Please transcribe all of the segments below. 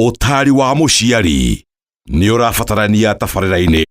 Ũtaari wa mũciari nĩ ũrabatarania tabarĩra-inĩ.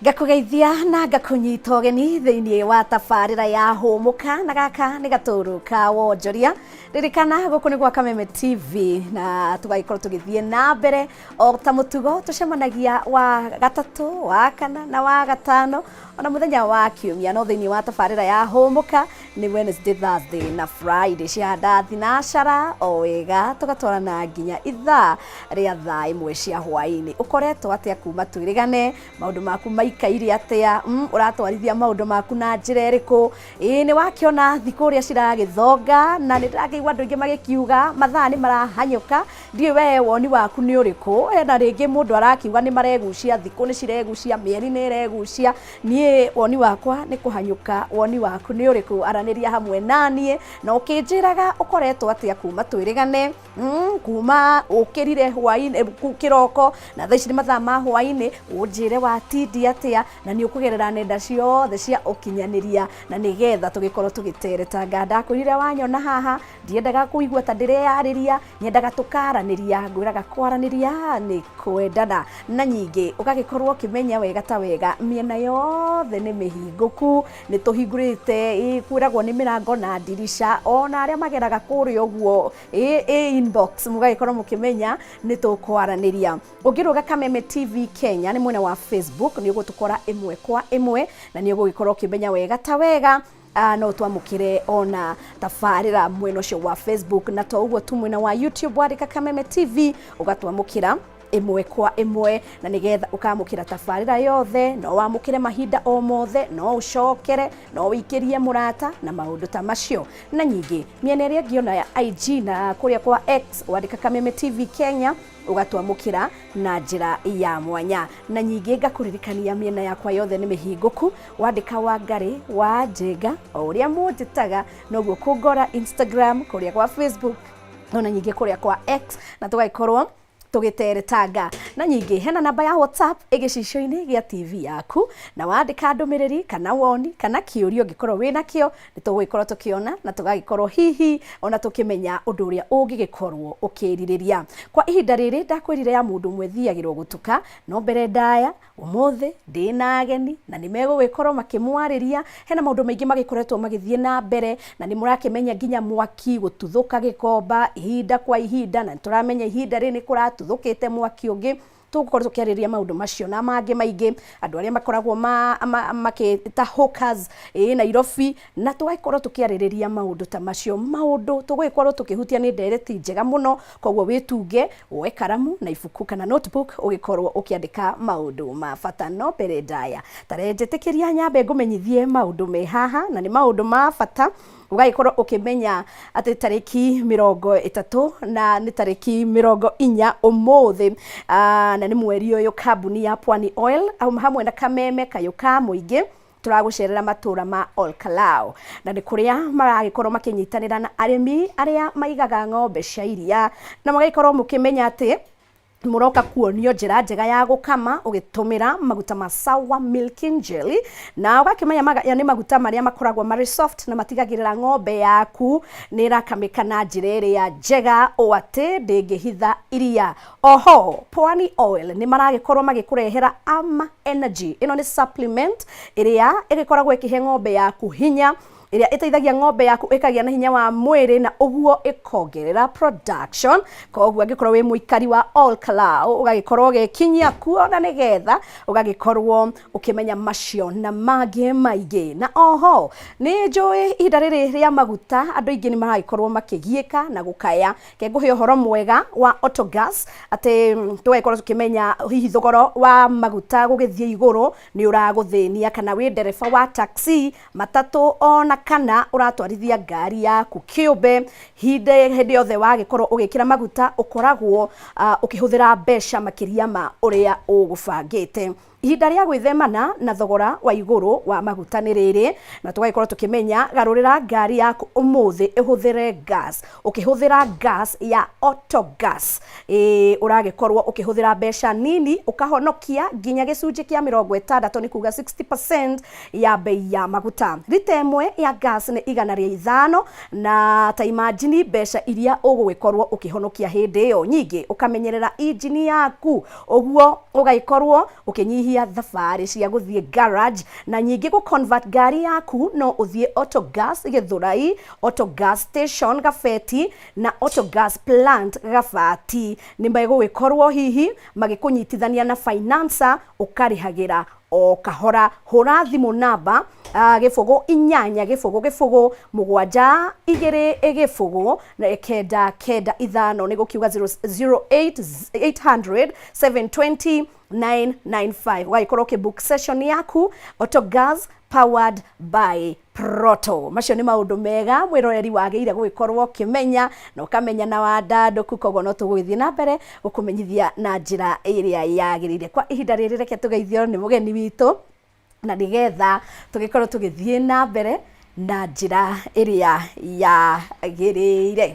Ngakũgeithia na ngakũnyita ũgeni thĩinĩ wa tabarĩra ya Hũmũka, na gaka nĩ gatũrũ ka wonjoria. Ririkana gũkũ nĩ gwa Kameme TV na tũgagĩkorwo tũgĩthiĩ na mbere o ta mũtugo tũcemanagia wa gatatũ, wa kana na wa gatano ona mũthenya wa kiumia, no thĩinĩ wa tabarĩra ya Hũmũka nĩ Wednesday, Thursday na Friday cia thinashara o wega tũgatwarana nginya ithaa rĩa thaa 1 cia hwaĩ-inĩ. Ũkoretwo atĩa kuma twĩrĩgane? Maũndũ maku maikaire atĩa? Ũratwarithia maũndũ maku na njĩra ĩrĩkũ? Ĩĩ nĩ wakĩona thikũ ũrĩa ciragĩthonga, na nĩ ndĩrakĩigua andũ aingĩ magĩkiuga mathaa nĩ marahanyũka. Ndiũĩ we woni waku nĩ ũrĩkũ? Hena rĩngĩ mũndũ arakiuga nĩ maregucia, thikũ nĩ ciregucia, mĩeri nĩ ĩregucia. Niĩ woni wakwa nĩ kũhanyũka, woni waku nĩ ũrĩkũ? Aranĩria hamwe naniĩ na ũkĩnjĩraga ũkoretwo atĩa kuma twĩrĩgane, kuma ũkĩrire hwaĩ-inĩ, kĩroko na thaa ici nĩ mathaa ma hwaĩ-inĩ, ũnjĩre watindia atĩa, na nĩ ũkũgerera nenda ciothe cia ũkinyanĩria na nĩgetha tũgĩkorwo tũgĩteretanga. Ndakwĩrire wanyona haha ndiendaga kũigua ta ndĩreyarĩria, nyendaga tũkaranĩria, ngwĩraga kwaranĩria nĩ kwendana. Na nyingĩ ũgagĩkorwo ũkĩmenya wega ta wega mĩena yothe nĩ mĩhingũku, nĩ tũhingũrĩte, ĩ kwĩragwo nĩ mĩrango na ndirica, ona arĩa mageraga kũrĩa ũguo ĩ inbox mũgagĩkorwo mũkĩmenya nĩ tũkwaranĩria. Ũngĩrũga Kameme TV Kenya nĩ mwena wa Facebook nĩ ũgũtũkora ĩmwe kwa ĩmwe na nĩ ũgũgĩkorwo ũkĩmenya wega ta wega no twamũkĩre ona tabarĩra mwena ũcio wa Facebook, na to ũguo tu mwena wa YouTube wandĩka Kameme TV ũgatwamũkĩra ĩmwe kwa ĩmwe, na nĩgetha ũkamũkĩra tabarĩra yothe, no wamũkĩre mahinda o mothe, no ũcokere, no ũikĩrie mũrata na maũndũ ta macio. Na nyingĩ mĩena ĩrĩa ĩngĩ ona ya IG na kũrĩa kwa X wandĩka Kameme TV Kenya ũgatwamũkĩra na njĩra ya mwanya. Na nyingĩ ngakũririkania mĩena yakwa yothe nĩ mĩhingũku, wandĩka Wangarĩ wa Njenga o ũrĩa mũnjĩtaga noguo kũngora Instagram, kũrĩa kwa Facebook ona nyingĩ kũrĩa kwa X, na tũgagĩkorwo tũgĩteretanga. Na nyingĩ hena namba ya WhatsApp ĩgĩcicio-inĩ gĩa TV yaku, na wandĩka ndũmĩrĩri kana woni kana kĩũria ũngĩkorwo wĩna kĩo nĩ tũgũgĩkorwo tũkĩona na tũgagĩkorwo hihi ona tũkĩmenya ũndũ ũrĩa ũngĩgĩkorwo ũkĩrirĩria. Kwa ihinda rĩrĩ ndakwĩrire ya mũndũ ũmwe thiagĩrwo gũtuka, no mbere ndaya ũmũthĩ ndĩna ageni na nĩ megũgĩkorwo makĩmwarĩria. Hena maũndũ maingĩ magĩkoretwo magĩthiĩ na mbere na nĩ mũrakĩmenya nginya mwaki gũtuthũka Gĩkomba ihinda kwa ihinda, na nĩ tũramenya ihinda rĩrĩ nĩ kũratuthũkĩte mwaki ũngĩ. Tũgũkorwo tũkĩarĩrĩria maũndũ macio na mangĩ maingĩ, andũ arĩa makoragwo makĩta hawkers ĩ Nairobi, na tũgagĩkorwo tũkĩarĩrĩria maũndũ ta macio. Maũndũ tũgũgĩkorwo tũkĩhutia nĩ ndereti njega mũno, koguo wĩtunge woe karamu na ibuku kana notebook ũgĩkorwo ũkĩandĩka maũndũ ma bata. No mbere ndaya tarenjĩtĩkĩria nyambe ngũmenyithie maũndũ me haha, na nĩ maũndũ ma bata ũgagĩkorwo ũkĩmenya atĩ tarĩki 30 na nĩ tarĩki 40 ũmũthĩ, na nĩ mweri ũyũ kambuni ya Pwani Oil hamwe na Kameme Kayũ ka Mũingĩ tũragũcerera matũra ma Olkalau, na nĩ kũrĩa maragĩkorwo makĩnyitanĩra na arĩmi arĩa maigaga ng'ombe cia iria, na mũgagĩkorwo mũkĩmenya atĩ mũroka kuonio njĩra njega ya gũkama ũgĩtũmĩra maguta ma Sawa Milking Jelly, na ũgakĩmenya maya nĩ maguta marĩa makoragwo marĩ soft na matigagĩrĩra ng'ombe yaku nĩ ĩrakamĩka na njĩra ĩrĩa njega ũũ atĩ ndĩngĩhitha iria. Oho Pwani Oil nĩ maragĩkorwo magĩkũrehera Ama Energy. Ĩno nĩ supplement ĩrĩa ĩgĩkoragwo ĩkĩhe ng'ombe yaku hinya, ĩrĩa ĩteithagia ng'ombe yaku ĩkagĩa na hinya wa mwĩrĩ na ũguo ĩkongerera production. Koguo angĩkorwo wĩ mũikari wa Olkalau ũgagĩkorwo ũgĩkinyia kuo na nĩgetha ũgagĩkorwo ũkĩmenya macio na mangĩ maingĩ. Na oho nĩ njũĩ ihinda rĩrĩ rĩa maguta andũ aingĩ nĩ maragĩkorwo makĩgiĩka na gũkaya. Ke ngũhe ũhoro mwega wa Autogas atĩ tũgagĩkorwo tũkĩmenya hihi thogora wa maguta gũgĩthiĩ igũrũ nĩ ũragũthĩnia, kana wĩ ndereba wa taxi, matatũ, ona kana ũratwarithia ngari yaku kĩũmbe, hĩndĩ yothe wagĩkorwo ũgĩkĩra maguta ũkoragwo ũkĩhũthĩra mbeca makĩria ma ũrĩa ũgũbangĩte. Ihinda rĩa gwĩthemana na thogora wa igũrũ wa maguta nĩ rĩrĩ, na tũgagĩkorwo tũkĩmenya garũrĩra ngari yaku ũmũthĩ ĩhũthĩre gas. Ũkĩhũthĩra gas ya Autogas ũragĩkorwo ũkĩhũthĩra mbeca nini, ũkahonokia nginya gĩcunjĩ kĩa 60, nĩ kuga 60% ya bei ya maguta. Rita ĩmwe ya gas nĩ 105, na ta imagine mbeca iria ũgũgĩkorwo ũkĩhonokia hĩndĩ ĩyo. Nyingĩ ũkamenyerera injini yaku, ũguo ũgagĩkorwo ũkĩnyihia thabarĩ cia gũthiĩ garage, na nyingĩ gũ convert ngari yaku no ũthiĩ Autogas Gĩthũrai, Autogas station Gabeti na Autogas plant Gabati. Nĩ megũgĩkorwo hihi magĩkũnyitithania na financer, ũkarĩhagĩra o kahora. Hũra thimũ namba 0 8 0 0 7 2 0 9 9 5, nĩ gũkiuga 08 800 720 995, ũgagĩkorwo ũkĩbook session yaku. Autogas, powered by Proto. Macio nĩ maũndũ mega mwĩroreri wagĩrĩire gũgĩkorwo ũkĩmenya na ũkamenya na wandandũku. Koguo no tũgũgĩthiĩ na mbere gũkũmenyithia na njĩra ĩrĩa yagĩrĩire. Kwa ihinda rĩrĩ, reke tũgeithio nĩ mũgeni witũ na nĩgetha tũgĩkorwo tũgĩthiĩ na mbere na njĩra ĩrĩa yagĩrĩire.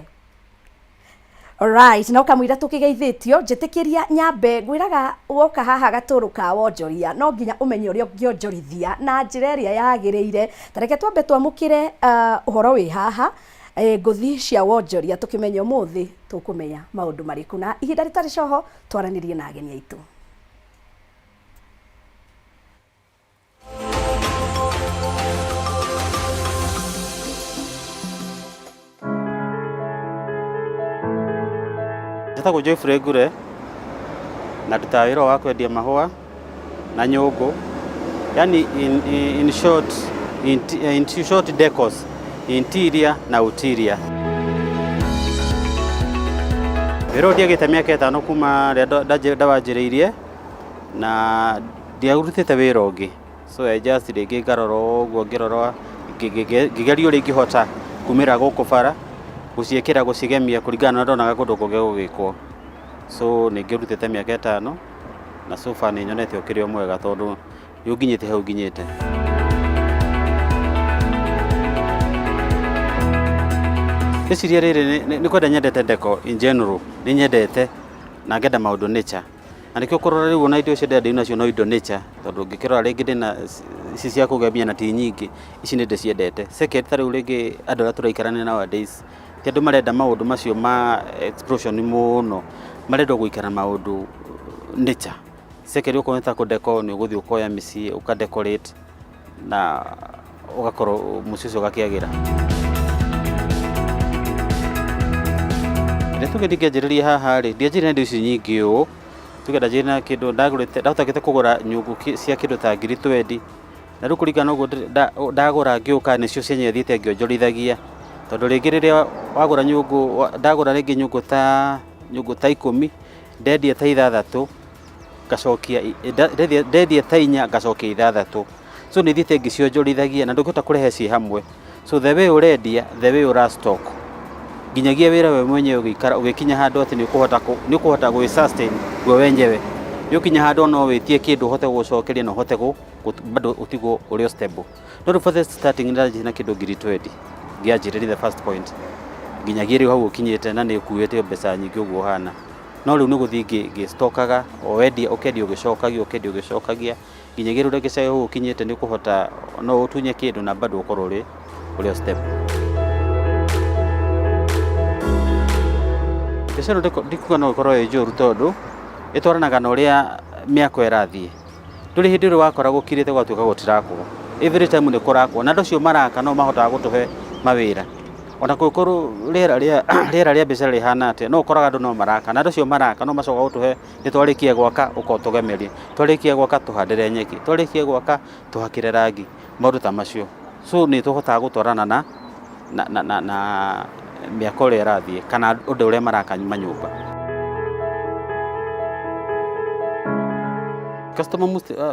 Alright, na ũkamwĩra tũkĩgeithĩtio, njĩtĩkĩria nyambe ngwĩraga woka haha gatũrũ ka wonjoria no nginya ũmenye ũrĩa ũngĩonjorithia na njĩra ĩrĩa yagĩrĩire. Ta reke twambe twamũkĩre ũhoro wĩ haha, ngũthi cia wonjoria, tũkĩmenye ũmũthĩ tũkũmenya maũndũ marĩkũ, na ihinda rĩtarĩ coho twaranĩrie na ageni aitũ. Njĩtagwo Geoffrey Ngure na ndutaga wĩra wa kwendia mahũa na nyũngũ, yani in short decors, interior na exterior. Wĩra ũyũ ndiagĩte mĩaka 5 kuma rĩrĩa ndawanjĩrĩirie na ndiarutĩte wĩra ũngĩ, so I just rĩngĩ ngarora ũguo, ngĩrora, ngĩgeria ũrĩa ingĩhota kumĩra gũkũ bara gũciĩkĩra, gũcigemia kũringana na ũrĩa ndonaga kũndũ kũngĩ gũgĩkwo. So nĩ ngĩrutĩte mĩaka 5 na so far nĩ nyonete ũkĩrĩ o mwega tondũ nĩ ũnginyĩte hau nginyĩte. Ngwĩciria rĩrĩ nĩ kwenda nyendete decor in general, nĩ nyendete na ngenda maũndũ nature, na nĩkĩo kũrora rĩu ona indo icio ndĩrenda nacio no indo nature, tondũ ngĩkĩrora rĩngĩ ndĩna ici cia kũgemia na ti nyingĩ, ici nĩ ndĩciendete. Second, ta rĩu rĩngĩ andũ arĩa tũraikarania nowadays ti andũ marenda maũndũ macio ma explosion mũno, marenda gũikara maũndũ nature. Second, okorwo nĩ ta kũdecor, nĩ ũgũthiĩ ũkoya mĩciĩ ũkadecorate na ũgakorwo mũciĩ ũcio ũgakĩagĩra. Rĩrĩa tuge ndingĩanjĩrĩria haha rĩ, ndianjĩrĩria na indo ici nyingĩ ũũ. Tuge ndanjĩrĩria na kĩndũ ndagũrĩte, ndahotete kũgũra nyũngũ cia kĩndũ ta ngiri 20, na rĩu kũringana na ũguo ndagũra ngĩũka nĩcio cienyewe thiĩte ngĩonjorithagia, tondũ rĩngĩ rĩrĩa wagũra nyũngũ, ndagũra rĩngĩ nyũngũ ta 10, ndendia ta 6 ngacokia, ndendia ta 4 ngacokia 6. So nĩ thiĩte ngĩcionjorithagia na ndũngĩhota kũrehe ciĩ hamwe. So the way ũrendia, the way ũra stock, nginyagia wĩra we mwenyewe ũgĩikara ũgĩkinya handũ atĩ nĩ ũkũhota gwĩ sustain we wenyewe, nĩ ũkinya handũ no wĩtie kĩndũ ũhote gũcokeria na ũhote bado ũtigwo ũrĩ o stable. No rĩu for the starting ndanjĩtie na kĩndũ ngiri 20 ngĩanjĩrĩria, the first point, nginyagia rĩu hau ũkinyĩte, na nĩ ũkuĩte mbeca nyingĩ ũguo ũhana. No rĩu nĩ gũthiĩ ngĩstokaga, o wendia ũkendia ũgĩcokagia, ũkendia ũgĩcokagia, nginyagia rĩu ndagĩka hau ũkinyĩte nĩ ũkũhota no ũtunye kĩndũ na bado ũkorwo ũrĩ o stable. Mbeca ĩno ndikuga no ĩkorwo ĩ njũru tondũ ĩtwaranaga na ũrĩa mĩako ĩrathiĩ. Ndũrĩ hĩndĩ ĩrĩa wakora gũkirĩte gũgatuĩka gũtirakwo. Every time nĩ kũrakwo, na andũ acio maraka no mahotaga gũtũhe mawĩra. Ona kũngĩkorwo rĩera rĩa mbeca rĩhana atĩa, no ũkoraga andũ no maraka, na andũ acio maraka no macokaga gũtũhe nĩ twarĩkia gwaka ũka ũtũgemerie, twarĩkia gwaka tũhandĩre nyeki, twarĩkia gwaka tũhakĩre rangi, maũndũ ta macio. So nĩ tũhotaga gũtwarana na mĩako ũrĩa ĩrathiĩ kana ũndũ ũrĩa maraka manyũmba.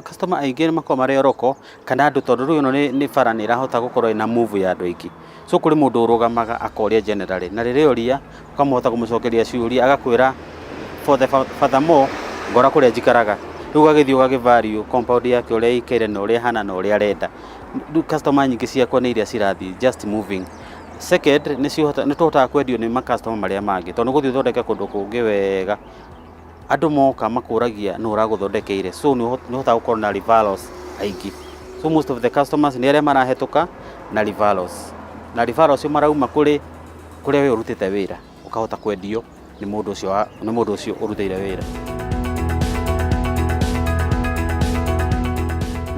Customer aingĩ nĩ makoragwo marĩ oroko kana andũ, tondũ rĩu ĩno nĩ bara nĩ ĩrahota gũkorwo ĩna move ya andũ aingĩ. So kũrĩ mũndũ ũrũgamaga akoria generally, na rĩrĩa oria ũkamũhota kũmũcokeria ciũria, agakwĩra for the furthermore ngora kũrĩa njikaraga. Rĩu ũgagĩthiĩ ũgagĩ value compound yake ũrĩa ĩikaire na ũrĩa ĩhana na ũrĩa arenda. Rĩu customer nyingĩ ciakwa nĩ iria cirathiĩ just moving. Second, nĩ tũhotaga kwendio nĩ ma customer marĩa mangĩ, tondũ nĩ ũgũthiĩ ũthondeke kũndũ kũngĩ wega, andũ moka makũragia nũ ũragũthondekeire, so nĩ ũhotaga gũkorwo na referrals aingĩ. So most of the customers nĩ arĩa marahĩtũka na referrals, na referrals acio marauma kũrĩ kũrĩa we ũrutĩte wĩra, ũkahota kwendio nĩ mũndũ ũcio nĩ mũndũ ũcio ũrutĩire wĩra.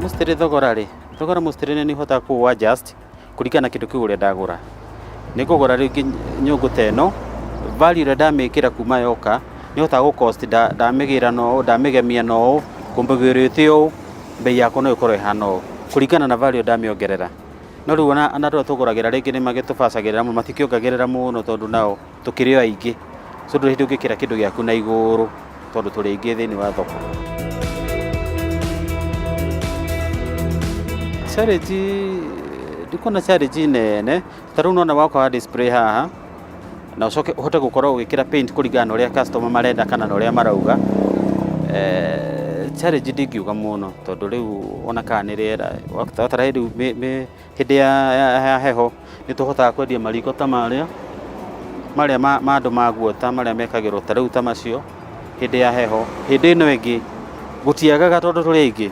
Mostly thogora rĩ, thogora mostly nĩ hotaga kũ adjust kũringana na kĩndũ kĩu ũrĩa ndagũra. Nĩ ngũgũra rĩngĩ nyũngũ ta ĩno, value ĩrĩa ndamĩkĩra kuma yoka, nĩ hotaga gũ cost ndamĩgĩra na ũũ, ndamĩgemia na ũũ, kũmĩgĩrĩte ũũ, bei yakwa no ĩkorwo ĩhana ũũ, kũringana na value ndamĩongerera. No rĩu ona andũ arĩa tũgũragĩra rĩngĩ nĩ magĩtũbacagĩrĩra mũno, matikĩongagĩrĩra mũno tondũ nao tũkĩrĩ o aingĩ. So ndũrĩ hĩndĩ ũngĩkĩra kĩndũ gĩaku na igũrũ tondũ tũrĩ aingĩ thĩinĩ wa thoko. Challenge, ndikuona challenge nene, ta rĩu nĩwona woka wa display haha, na ũcoke ũhote gũkorwo ũgĩkĩra paint kũringana na ũrĩa customer marenda kana na ũrĩa marauga. Challenge ndingiuga mũno tondũ rĩu ona kana nĩ rĩera, ta rĩu hĩndĩ ya heho nĩ tũhotaga kwendia mariko ta marĩa marĩa ma andũ maguota marĩa mekagĩrwo ta rĩu ta macio hĩndĩ ya heho. Hĩndĩ ĩno ĩngĩ gũtiagaga tondũ tũrĩ aingĩ,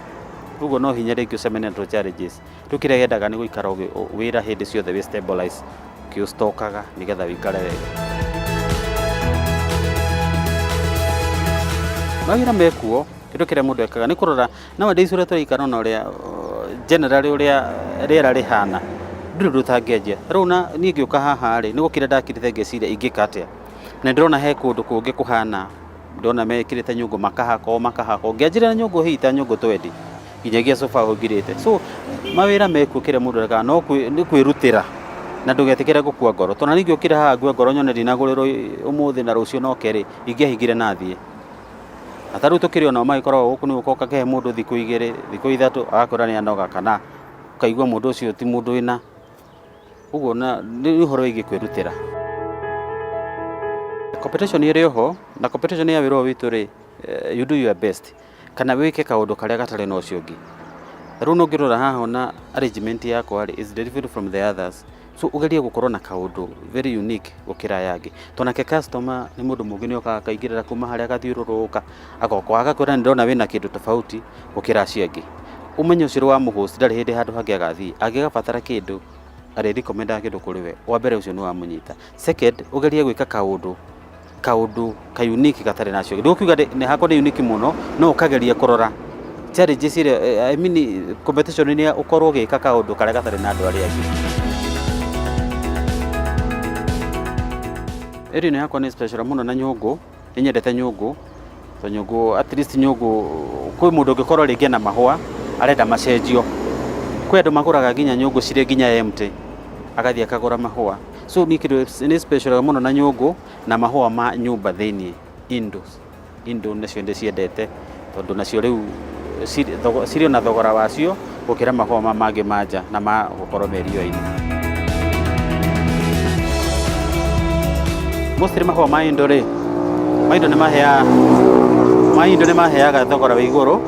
ũguo no hinya rĩngĩ ũcemanie na challenges. Rĩu kĩrĩa yendaga nĩ gũikara wĩra hĩndĩ ciothe wĩ stabilize, ũkĩũstokaga nĩgetha wĩikare wega. Mawĩra mekuo, kĩndũ kĩrĩa mũndũ ekaga nĩ kũrora nowadays ũrĩa tũraikara na ũrĩa generally ũrĩa rĩera rĩhana, ndũrĩ ũndũ ũtangĩanjia. Rĩu na niĩ ngĩũka haha rĩ, nĩ gũkira ndakirĩte ngeciria ingĩka atĩa, na ndĩrona he kũndũ kũngĩ kũhana, ndĩrona mekĩrĩte nyũngũ makahaka o makahaka, ngĩanjĩrĩria na nyũngũ hihi ta nyũngũ twendi nginyagia sofa ngirĩte. So mawĩra mekuo kĩrĩa mũndũ ekaga no nĩ kwĩrutĩra na ndũgetĩkĩre gũkua ngoro, tondũ ona niĩ ngĩũkire haha ngue ngoro nyone ndinagũrĩrwo ũmũthĩ na rũciũ no kerĩ, ingĩahingire na thiĩ. Na ta rĩu tũkĩrĩ onao magĩkoragwo gũkũ nĩ gũka ũkahe mũndũ thikũ 2, thikũ 3 agakwĩra nĩ anoga kana ũkaigua mũndũ ũcio ti mũndũ wĩna ũguo, na nĩ ũhoro wĩgiĩ kwĩrutĩra. Competition ĩrĩ oho, na competition ya wĩra ũyũ witũ rĩ, you do your best kana wĩke kaũndũ karĩa gatarĩ na ũcio ũngĩ. Rĩu no ũngĩrora haha ona arrangement yakwa rĩ is different from the others, so ũgerie gũkorwo na kaũndũ very unique gũkĩra aya angĩ, tondũ nake customer nĩ mũndũ mũngĩ, nĩ okaga akaingĩrĩra kuma harĩa agathiũrũrũka agoka agakwĩra nĩ ndĩrona wĩna kĩndũ tofauti gũkĩra acio angĩ. Ũmenye ũcio wa mũhost ndarĩ hĩndĩ handũ hangĩ agathiĩ, angĩgabatara kĩndũ arĩ recommendaga kĩndũ kũrĩ we, wa mbere ũcio nĩ wamũnyita. Second, ũgerie gwĩka kaũndũ ka unique gatarĩ na acio angĩ. Ndĩgũkiuga nĩ hakwa nĩ unique mũno, no ũkageria kũrora challenges iria, I mean competition nĩ ũkorwo ũgĩka kaũndũ karĩa gatarĩ na andũ arĩa angĩ. Area ĩno yakwa nĩ special mũno na nyũngũ, nĩ nyendete nyũngũ, to nyũngũ at least nyũngũ kwĩ mũndũ ũngĩkorwo rĩngĩ ena mahũa arenda macenjio. Kwĩ andũ magũraga nginya nyũngũ cirĩ nginya empty, agathiĩ akagũra mahũa. So niĩ kĩndũ nĩ special mũno na nyũngũ na mahũa ma nyũmba thĩiniĩ, indoors. Indo nacio ndĩciendete tondũ nacio rĩu cirĩ na thogora wacio gũkĩra mahũa ma mangĩ ma nja na ma gũkorwo me riũa-inĩ. Mostly mahũa ma indo rĩ, ma indo nĩ maheaga, ma indo nĩ maheaga thogora wĩ igũrũ,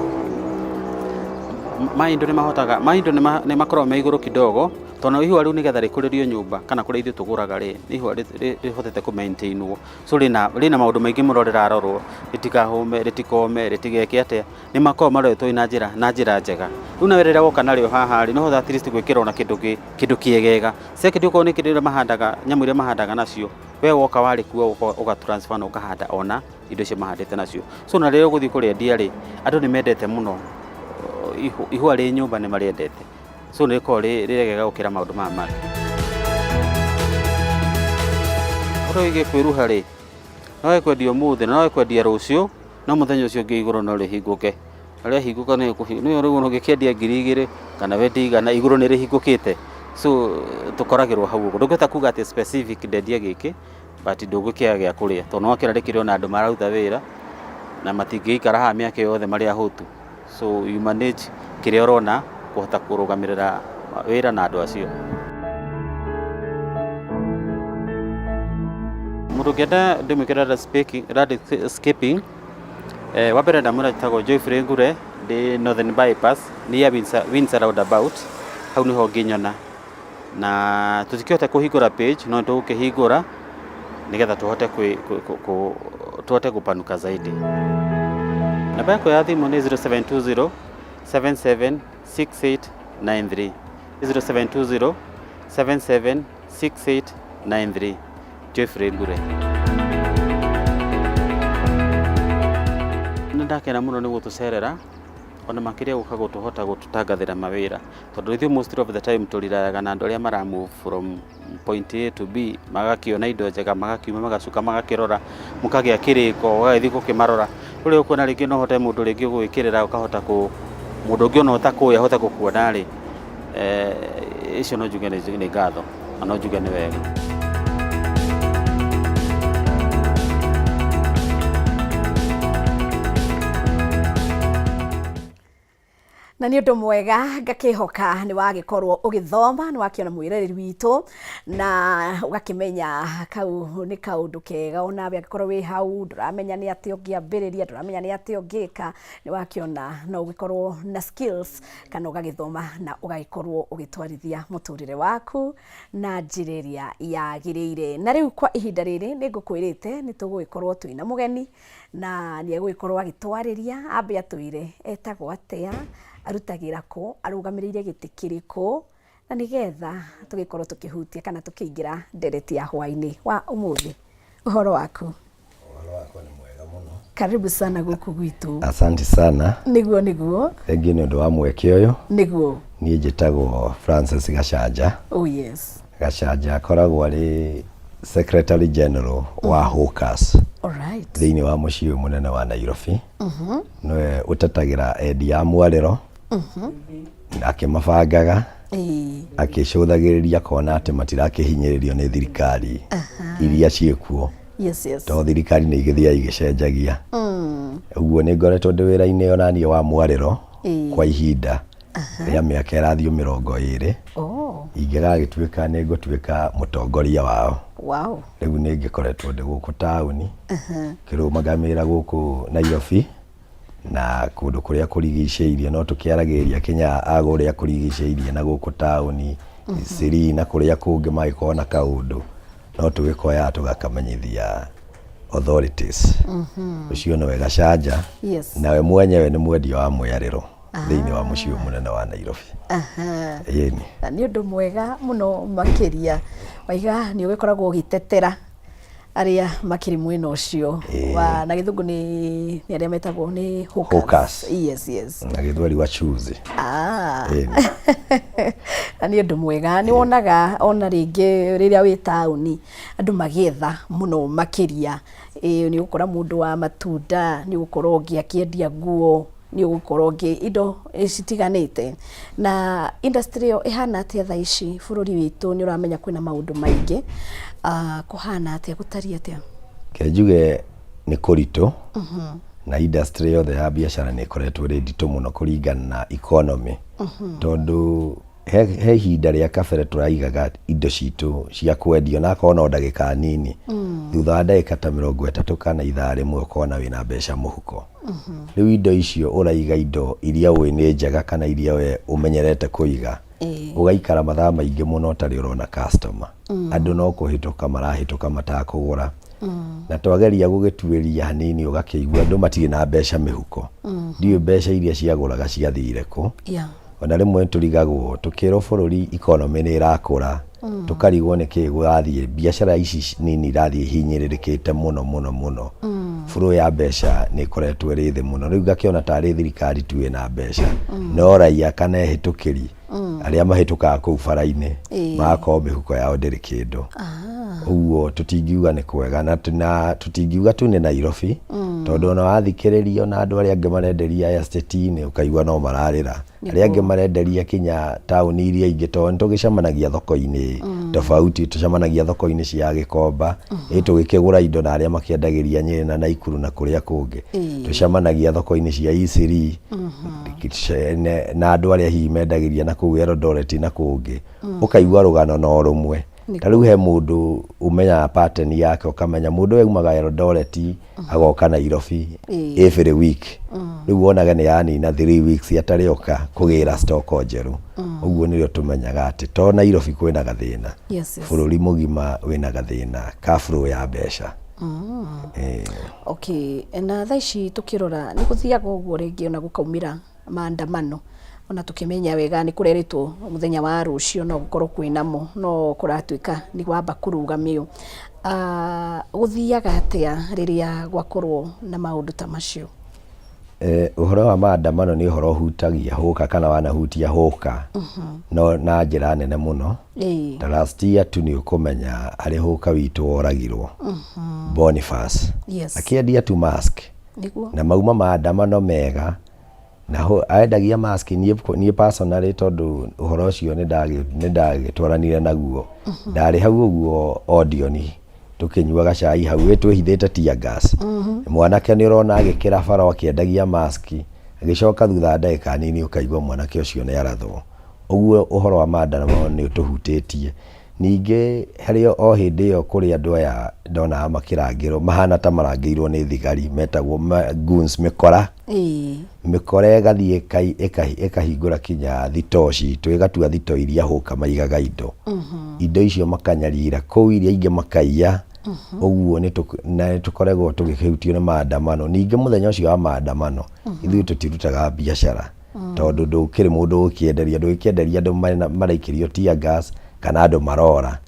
ma indo nĩ mahotaga, ma indo nĩ makoragwo me igũrũ kidogo, tondũ ihũa rĩu nĩgetha rĩkũrĩrio nyũmba kana kũrĩa ithuĩ tũgũraga rĩ, nĩ ihũa rĩhotete kũ maintainwo. So rĩna maũndũ maingĩ mũno rĩrarorwo, rĩtikahũme, rĩtikome, rĩtigeke atĩa, nĩ makoragwo maroretwo na njĩra njega. Rĩu nawe rĩrĩa woka narĩo haha rĩ, nĩ ũhotaga at least gwĩkĩra ona kĩndũ kĩegega. Second, okorwo nĩ kĩndũ mahandaga, nyamũ iria mahandaga nacio, we woka warĩkua ũga transfer na ũkahanda ona indo icio mahandĩte nacio. So na rĩrĩa ũgũthiĩ kũrĩendia rĩ, andũ nĩ mendete mũno ihũa rĩ nyũmba nĩ marĩendete. So nĩ rĩkoragwo rĩ rĩega gũkĩra maũndũ maya mangĩ. Ũhoro wĩgiĩ kwĩruha rĩ, no wage kwendia ũmũthĩ na no wage kwendia rũciũ, no mũthenya ũcio ũngĩ igũrũ no rĩhingũke. Na rĩahingũka nĩ rĩu ona ũngĩkĩendia 2000 kana wendie 100, igũrũ nĩ rĩhingũkĩte. So tũkoragĩrwo hau ũguo. Ndũngĩhota kuga atĩ specific ndendia gĩkĩ, but ndũgũkĩaga gĩa kũrĩa, tondũ nĩ wakĩona rĩkĩrĩ ona andũ mararuta wĩra na matingĩikara haha mĩaka yothe marĩ ahũtu. So you manage kĩrĩa ũrona kũhota kũrũgamĩrĩra wĩra na andũ acio. Mũndũ ũngĩenda ndĩmwĩkĩre landscaping, Wa mbere ndamwĩra njĩtagwo Geoffrey Ngure, ndĩ Northern Bypass, near Windsor roundabout, hau nĩho ũngĩnyona. Na tũtikĩhota kũhingũra page, no nĩtũgũkĩhingũra nĩgetha tũhote tũhote gũpanuka zaidi. Namba yakwa ya thimũ nĩ 0720 77 6893, 0720 77 6893, Geoffrey Ngure. Nĩ ndakena mũno nĩ gũtũcerera ona makĩria gũka gũtũhota gũtũtangathĩra mawĩra, tondũ ithuĩ most of the time tũrirayaga na andũ arĩa mara move from point A to B, magakĩona indo njega, magakiuma, magacoka magakĩrora, mũkagĩa kĩrĩko, ũgagĩthiĩ gũkĩmarora. Rĩu ũkuona rĩngĩ no ũhote mũndũ rĩngĩ gũgĩkĩrĩra ũkahota kũ mũndũ ũngĩ ona ũtakũĩ ahote gũkuona rĩ, icio no njuge nĩ ngatho na no njuge nĩ wega. Na nĩ ũndũ mwega, ngakĩhoka nĩ wagĩkorwo ũgĩthoma, nĩ wakĩona mwĩroreri witũ na ũgakĩmenya kau nĩ kaũndũ kega. Onawe angĩkorwo wĩ hau ndũramenya nĩ atĩa ũngĩambĩrĩria, ndũramenya nĩ atĩa ũngĩka, nĩ wakĩona no ũgĩkorwo na skills kana ũgagĩthoma na ũgagĩkorwo ũgĩtwarithia mũtũrĩre waku na njĩra ĩrĩa yagĩrĩire. Na rĩu kwa ihinda rĩrĩ nĩ ngũkwĩrĩte nĩ tũgũgĩkorwo twĩna mũgeni na nĩ egũgĩkorwo agĩtwarĩria, ambe atwĩre etagwo atĩa, arutagĩra kũ, arũgamĩrĩire gĩtĩ kĩrĩkũ, na nĩgetha tũgĩkorwo tũkĩhutia kana tũkĩingĩra ndereti ya hwaĩ-inĩ wa ũmũthĩ. Ũhoro waku? Ũhoro wakwa nĩ mwega mũno. Karibu sana gũkũ gwitũ. Asante sana. Nĩguo, nĩguo. Thengiũ nĩ ũndũ wa mweke ũyũ. Nĩguo. Niĩ njĩtagwo Francis Gachanja. Oh yes. Gachanja akoragwo arĩ Secretary General wa Hawkers Alright. thĩinĩ wa mũciĩ ũyũ mũnene wa Nairobi. Nĩwe ũtetagĩra endia a mwarĩro akĩmabangaga, akĩcũthagĩrĩria akona atĩ matirakĩhinyĩrĩrio nĩ thirikari iria ciĩkuo, tondũ thirikari nĩ igĩthiaga igĩcenjagia. Ũguo nĩ ngoretwo ndĩ wĩra-inĩ onaniĩ wa mwarĩro kwa ihinda rĩa mĩaka ĩrathiĩ 20. Ingĩgagĩtuĩka nĩ ngũtuĩka mũtongoria wao. Rĩu nĩ ngĩkoretwo ndĩ gũkũ taũni kĩrũmagamĩra gũkũ Nairobi na kũndũ kũrĩa kũrigicĩirie, no tũkĩaragĩrĩria kinya agũrĩa kũrigicĩirie na gũkũ taũni Isiri na kũrĩa kũngĩ magĩkorwo na kaũndũ no tũgĩkoyaga tũgakamenyithia authorities. Ũcio nĩwe Gachanja. Nawe mwenyewe nĩ mwendia wa mwĩarĩro thĩinĩ wa mũciĩ ũyũ mũnene wa Nairobi. Ĩni. Na nĩ ũndũ mwega mũno makĩria, waiga nĩ ũgĩkoragwo ũgĩtetera arĩa makĩrĩ mwena ũcio wa, na gĩthũngũ nĩ arĩa metagwo nĩ hawkers. Hawkers. Yes. Na gĩthweri wachuzi. Ĩni. Na nĩ ũndũ mwega, nĩ wonaga ona rĩngĩ rĩrĩa wĩ taũni andũ magĩetha mũno makĩria. Nĩ ũgũkora mũndũ wa matunda, nĩ ũgũkora ũngĩ akĩendia nguo, nĩ ũgũkora ũngĩ indo citiganĩte. Na industry ĩyo ĩhana atĩa thaa ici bũrũri witũ? Nĩ ũramenya kwĩna maũndũ maingĩ. Kũhana atĩa, gũtariĩ atĩa? Ke njuge nĩ kũritũ, na industry yothe ya biacara nĩ ĩkoretwo ĩrĩ nditũ mũno kũringana na economy, tondũ he ihinda rĩa kabere tũraigaga indo citũ cia kwendio na akorwo no ndagĩka nini, thutha wa ndagĩka ta 30 kana ithaa rĩmwe ũkona wĩna mbeca mũhuko. Rĩu indo icio ũraiga, indo iria ũĩ nĩ njega kana iria we ũmenyerete kũiga, ũgaikara mathaa maingĩ mũno ũtarĩ ũrona customer. Andũ no kũhĩtũka marahĩtũka matakũgũra, na twageria gũgĩtuĩria hanini ũgakĩigua andũ matirĩ na mbeca mĩhuko. Ndiũĩ mbeca iria ciagũraga ciathire kũ. Ona rĩmwe tũrigagwo tũkĩrwo bũrũri economy nĩ ĩrakũra, tũkarigwo nĩ kĩĩ gũrathiĩ, biacara ici nini irathiĩ ihinyĩrĩrĩkĩte mũno mũno mũno. Flow ya mbeca nĩ ĩkoretwo ĩrĩ thĩ mũno. Rĩu ngakĩona tarĩ thirikari tu ĩna mbeca, no raia kana ehĩtũkĩri arĩa mahĩtũkaga kũu bara-inĩ magakorwo mĩhuko yao ndĩrĩ kĩndũ. Ũguo tũtingiuga nĩ kwega, na tũtingiuga tu nĩ Nairobi, tondũ ona wathikĩrĩria ona andũ arĩa angĩ marenderia estate-inĩ ũkaigua no mararĩra, arĩa angĩ marenderia kinya taũni iria ingĩ, tondũ nĩ tũgĩcemanagia thoko-inĩ tofauti, tũcemanagia thoko-inĩ cia Gĩkomba ĩ tũgĩkĩgũra indo na arĩa makĩendagĩria Nyĩrĩ na Naikuru na kũrĩa kũngĩ, tũcemanagia thoko-inĩ cia Isiri na andũ arĩa hihi mendagĩria na kũu Eldoret na kũngĩ, ũkaigua rũgano no rũmwe. Ta rĩu he mũndũ ũmenyaga pattern yake, ũkamenya mũndũ ũyũ aumaga Eldoret agoka Nairobi every week. Rĩu wonaga nĩ yanina 3 weeks atarĩ oka kũgĩra stock njerũ. Ũguo nĩrĩo tũmenyaga atĩ to Nairobi kwĩna gathĩna, bũrũri mũgima wĩna gathĩna ka flow ya mbeca. Okay, na thaa ici tukirora nĩ gũthiaga ũguo rĩngĩ ona gũkaumĩra maandamano, ona tukĩmenya wega nĩ kũrerĩtwo mũthenya wa rũciũ no gũkorwo kwĩnamo, no kũratuĩka nĩ wamba kũrũgamio. Gũthiaga atĩa rĩrĩa gwakorwo na maũndũ ta macio? Ũhoro wa maandamano nĩ ũhoro ũhutagia hũka kana wanahutia hũka no na njĩra nene mũno. Ta last year tu nĩ ũkũmenya harĩ hũka witũ woragirwo, Boniface, akĩendia tu mask, na mauma maandamano mega na endagia mask. Niĩ personally, tondũ ũhoro ũcio nĩ ndagĩtwaranire naguo, ndarĩ hau ũguo Odeon tũkĩnyuaga cai hau ĩ twĩhithĩte tear gas. Mwanake nĩ ũrona agĩkĩra bara akĩendagia mask, agĩcoka thutha wa ndagĩka nini ũkaigua mwanake ũcio nĩ arathwo. Ũguo ũhoro wa maandamano nĩ ũtũhutĩtie. Ningĩ harĩ o hĩndĩ ĩyo kũrĩ andũ aya ndonaga makĩrangĩrwo, mahana ta marangĩirwo nĩ thigari, metagwo goons, mĩkora. Mĩkora ĩgathiĩ ĩkahingũra kinya thitoo citũ, ĩgatua thitoo iria hũka maigaga indo, indo icio makanyarira kũu, iria ingĩ makaiya. Ũguo na nĩ tũkoragwo tũgĩkĩhutio nĩ maandamano. Ningĩ mũthenya ũcio wa maandamano ithuĩ tũtirutaga biacara, tondũ ndũkĩrĩ mũndũ ũgĩkĩenderia, ndũgĩkĩenderia andũ maraikĩrio tear gas kana andũ marora.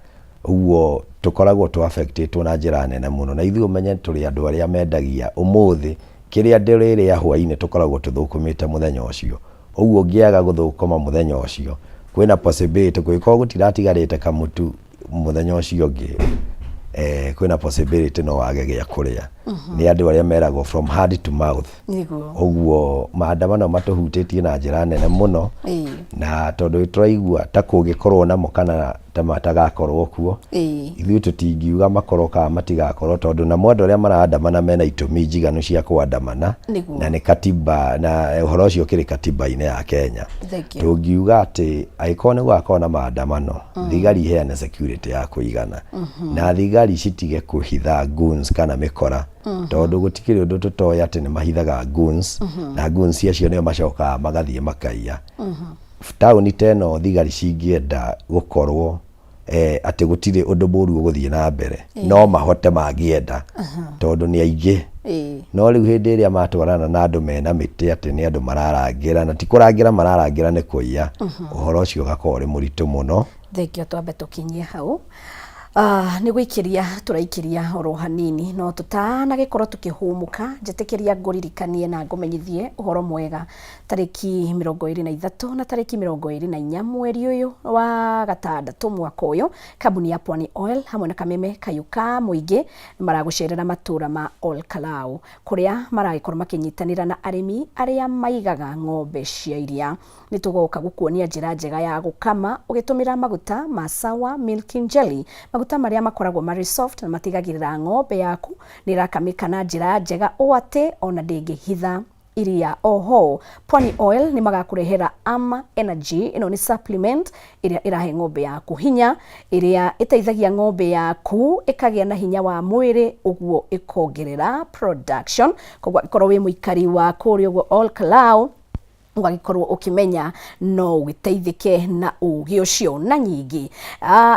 Ũguo tũkoragwo tũ affectĩtwo na njĩra nene mũno. Na ithuĩ ũmenye tũrĩ andũ arĩa mendagia ũmũthĩ kĩrĩa ndĩrĩrĩa hwainĩ, tũkoragwo tũthũkũmĩte mũthenya ũcio. Ũguo ũngĩaga gũthũkũma mũthenya ũcio, kwĩna possibility kũngĩkorwo gũtiratigarĩte kamũtu mũthenya ũcio ũngĩ, kwĩna possibility no wage gĩa kũrĩa. Nĩ andũ arĩa meragwo from hand to mouth. Ũguo maandamano matũhutĩtie na njĩra nene mũno. Na tondũ tũraigua ta kũngĩkorwo namo kana ta matagakorwo kuo, ithuĩ tũtingiuga makorwo kana matigakorwo, tondũ namo andũ arĩa maraandamana mena itũmi njiganu cia kũandamana. Na nĩ katiba, na ũhoro ũcio ũkĩrĩ katiba-inĩ ya Kenya. Thank you. Tũngiuga atĩ angĩkorwo nĩ gũgakorwo na maandamano, thigari iheane security ya kũigana, na thigari citige kũhitha goons kana mĩkora, tondũ gũtikĩrĩ ũndũ tũtoĩ atĩ nĩ mahithaga goons, na goons acio nĩo macokaga magathiĩ makaiya taũni ta ĩno. Thigari cingĩenda gũkorwo atĩ gũtirĩ ũndũ mũru ũgũthiĩ na mbere, no mahote mangĩenda, tondũ nĩ aingĩ. No rĩu hĩndĩ ĩrĩa matwarana na andũ mena mĩtĩ atĩ nĩ andũ mararangĩra, na ti kũrangĩra mararangĩra, nĩ kũiya, ũhoro ũcio ũgakorwo ũrĩ mũritũ mũno. Thengio, twambe tũkinyie hau. Nĩ gũikĩria tũraikĩria oro hanini, no tũtanagĩkorwo tũkĩhũmũka, njĩtĩkĩria ngũririkanie na ngũmenyithie ũhoro mwega. Tarĩki 23 na tarĩki 24 mweri ũyũ wa gatandatũ mwaka ũyũ, kambuni ya Pwani Oil hamwe na Kameme Kayũ ka mũingĩ nĩ maragũcerera matũra ma Ol Kalou, kũrĩa maragĩkorwo makĩnyitanĩra na arĩmi arĩa maigaga ng'ombe cia iria. Nĩ tũgoka gũkuonia njĩra njega ya gũkama ũgĩtũmĩra maguta ma Sawa Milking Jelly, maguta marĩa makoragwo marĩ soft na matigagĩrĩra ng'ombe yaku nĩ ĩrakamĩka na njĩra njega ũũ atĩ ona ndĩngĩhitha iria. Oho Pwani Oil nĩ magakũrehera Ama Energy. Ĩno nĩ supplement ĩrĩa ĩrahe ng'ombe yaku hinya, ĩrĩa ĩteithagia ng'ombe yaku ĩkagĩa na hinya wa mwĩrĩ, ũguo ĩkongerera production. Koguo angĩkorwo wĩ mũikari wa kũrĩa ũguo Ol Kalou, ũgagĩkorwo ũkĩmenya no ũgĩteithĩke na ũgĩ ũcio. Na nyingĩ,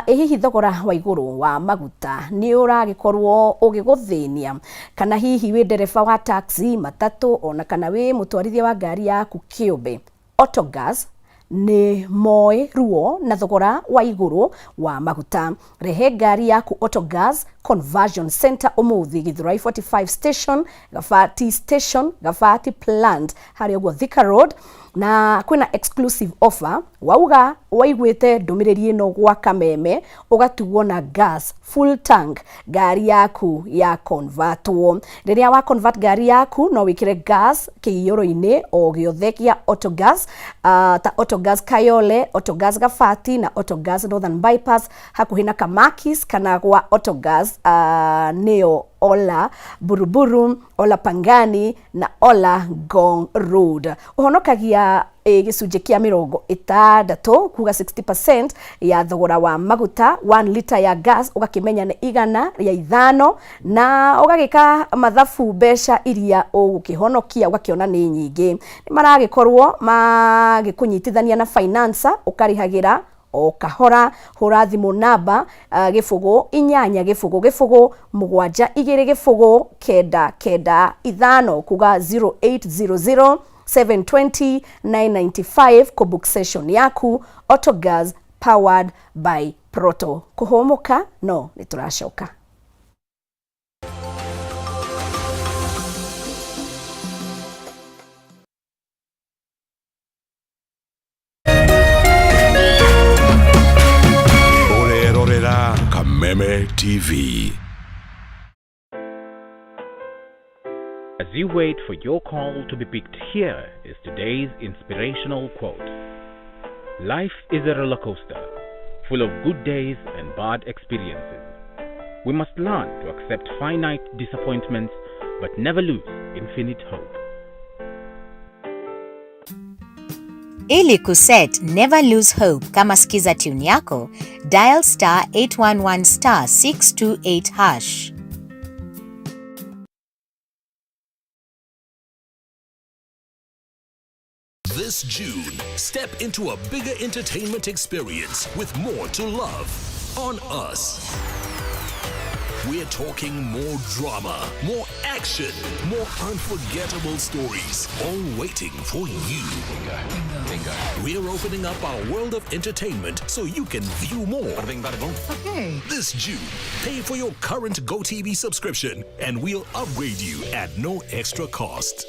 ĩ hihi thogora wa igũrũ wa maguta nĩ ũragĩkorwo ũgĩgũthĩnia, kana hihi wĩ ndereba wa taxi, matatũ, ona kana wĩ mũtwarithia wa ngari yaku kĩũmbe, Autogas nĩ moĩ ruo na thogora wa igũrũ wa maguta. Rehe ngari yaku Autogas Conversion Center ũmũthĩ, Githurai 45 Station, Gabati Station, Gabati Plant, harĩa ũguo Thika Road. Na kwĩna exclusive offer: wauga waiguĩte ndũmĩrĩri ĩno gwa Kameme, ũgatugwo na gas full tank ngari yaku ya convertwo. Rĩrĩa wa convert ngari yaku, no wĩkĩre gas kĩiyũro-inĩ o gĩothe gĩa Autogas, ta Autogas Kayole, Autogas Gabati na Autogas Northern Bypass hakuhĩ na Kamakis, kana gwa Autogas. Autogas nĩyo Ola Buruburu, Ola Pangani na Ola Ngong Road. Ũhonokagia gĩcunjĩ kĩa 60 kuga 60% ya thogora wa maguta. 1 liter ya gas ũgakĩmenya nĩ 105, na ũgagĩka mathabu mbeca iria ũgũkĩhonokia ũgakĩona nĩ nyingĩ. Nĩ maragĩkorwo magĩkũnyitithania na financer, ũkarĩhagĩra o kahora. Hũra thimũ namba 0 8 0 0 7 2 0 9 9 5, kuga 0800 720 995 kũbook session yaku. Autogas, powered by Proto. Kũhũmũka no nĩ tũracoka. Ũrerorera Kameme TV. As you wait for your call to be picked, here is today's inspirational quote. Life is a roller coaster, full of good days and bad experiences. We must learn to accept finite disappointments, but never lose infinite hope. Ili kuset Never Lose Hope kama skiza tune yako, dial *811 *628#. This June, step into a bigger entertainment experience with more to love on us. We're talking more drama, more action, more unforgettable stories, all waiting for you. We're opening up our world of entertainment so you can view more. Okay. This June, pay for your current GoTV subscription and we'll upgrade you at no extra cost.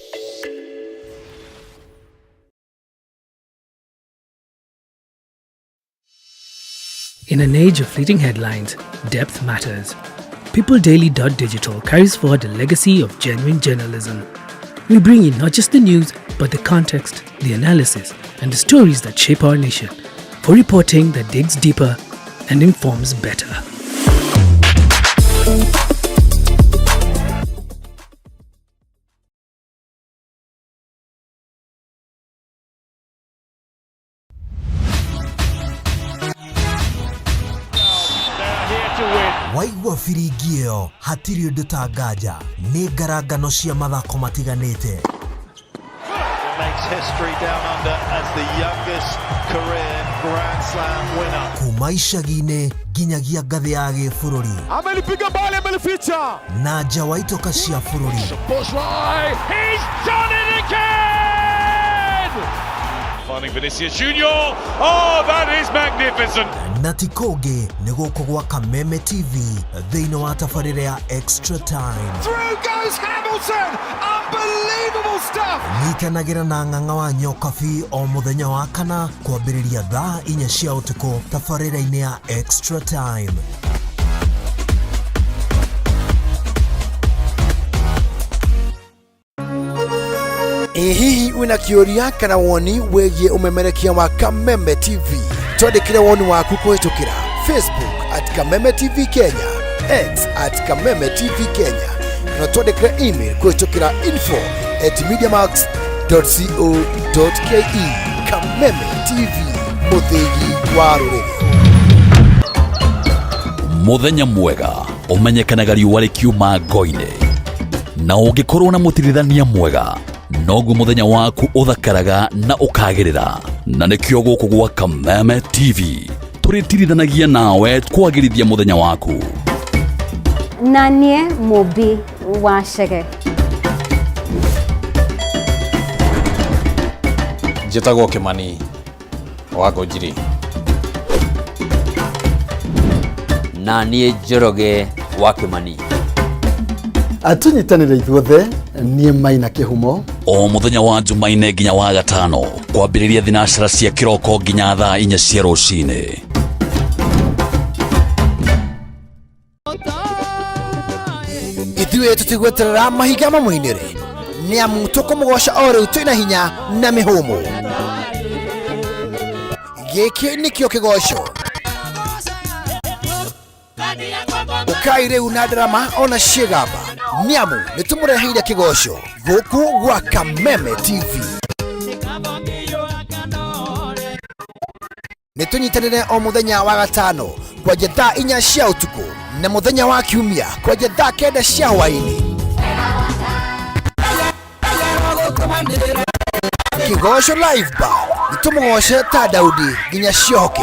In an age of fleeting headlines, depth matters. PeopleDaily.digital carries forward a legacy of genuine journalism. We bring you not just the news, but the context, the analysis, and the stories that shape our nation. For reporting that digs deeper and informs better. Waigua biringi ĩyo hatirĩ ũndũ ta nganja nĩ ngarangano cia mathako matiganĩte. Makes history down under as the youngest career Grand Slam winner. Kuma icagi-inĩ nginyagia ngathĩ ya gĩbũrũri. Amelipiga mbali, amelificha. Na nja wa itoka cia bũrũri. Bushrai, he's done it again! Finding Vinicius Junior. Oh, that is magnificent. Na ti kũngĩ nĩ gũkũ gwa Kameme TV thĩinĩ wa tabarĩra ya Extra Time. Through goes Hamilton. Unbelievable stuff. Nyitanagĩra na Ng'ang'a wa Nyokabi o mũthenya wa kana kwambĩrĩria thaa 4 cia ũtukũ tabarĩra-inĩ ya Extra Time. Ĩ hihi wĩna kĩũria kana woni wĩgiĩ ũmemerekia wa Kameme TV? Twandĩkĩre woni waku kũhĩtũkĩra Facebook @KamemeTV Kenya, X @KamemeTV Kenya, kana twandĩkĩre email kũhĩtũkĩra info@mediamax.co.ke. Kameme TV, mũthĩgi wa rũrĩrĩ. Muthenya mwega ũmenyekanaga riũa rĩkiuma ngo-inĩ, na ũngĩkorwo na mũtirithania mwega noguo mũthenya waku ũthakaraga na ũkagĩrĩra. Na nĩkĩo gũkũ gwa Kameme TV tũrĩtirithanagia nawe kwagĩrithia mũthenya waku. Na niĩ Mũmbi wa Chege. Njĩtagwo Kĩmani wa Ngũnjiri. Na niĩ Njoroge wa Kĩmani. Tũnyitanĩre ithuothe, niĩ Maina Kĩhumo. O mũthenya wa Jumaine nginya wa gatano kwambĩrĩria thinacara cia kĩroko nginya thaa 4 cia rũcinĩ. Ithuĩ tũtigweterera mahinga mamũinĩre, nĩ amu tũkũmũgoca o rĩu twĩna hinya na mĩhũmũ. Gĩkĩ nĩkĩo kĩgoco. Ũkai rĩu na ndarama ona ciĩgamba nĩamu nĩ tũmũreheire kĩgoco gũkũ gwa Kameme TV. Nĩ tũnyitanĩre o mũthenya wa gatano kwanja thaa 4 cia ũtukũ na mũthenya wa kiumia kwanja thaa 9 cia hwaĩ-inĩ. Kĩgoco Live Band nĩ tũmũgoce ta Daudi nginya ciohoke.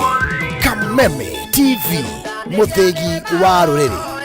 Kameme TV, mũthĩgi wa rũrĩrĩ.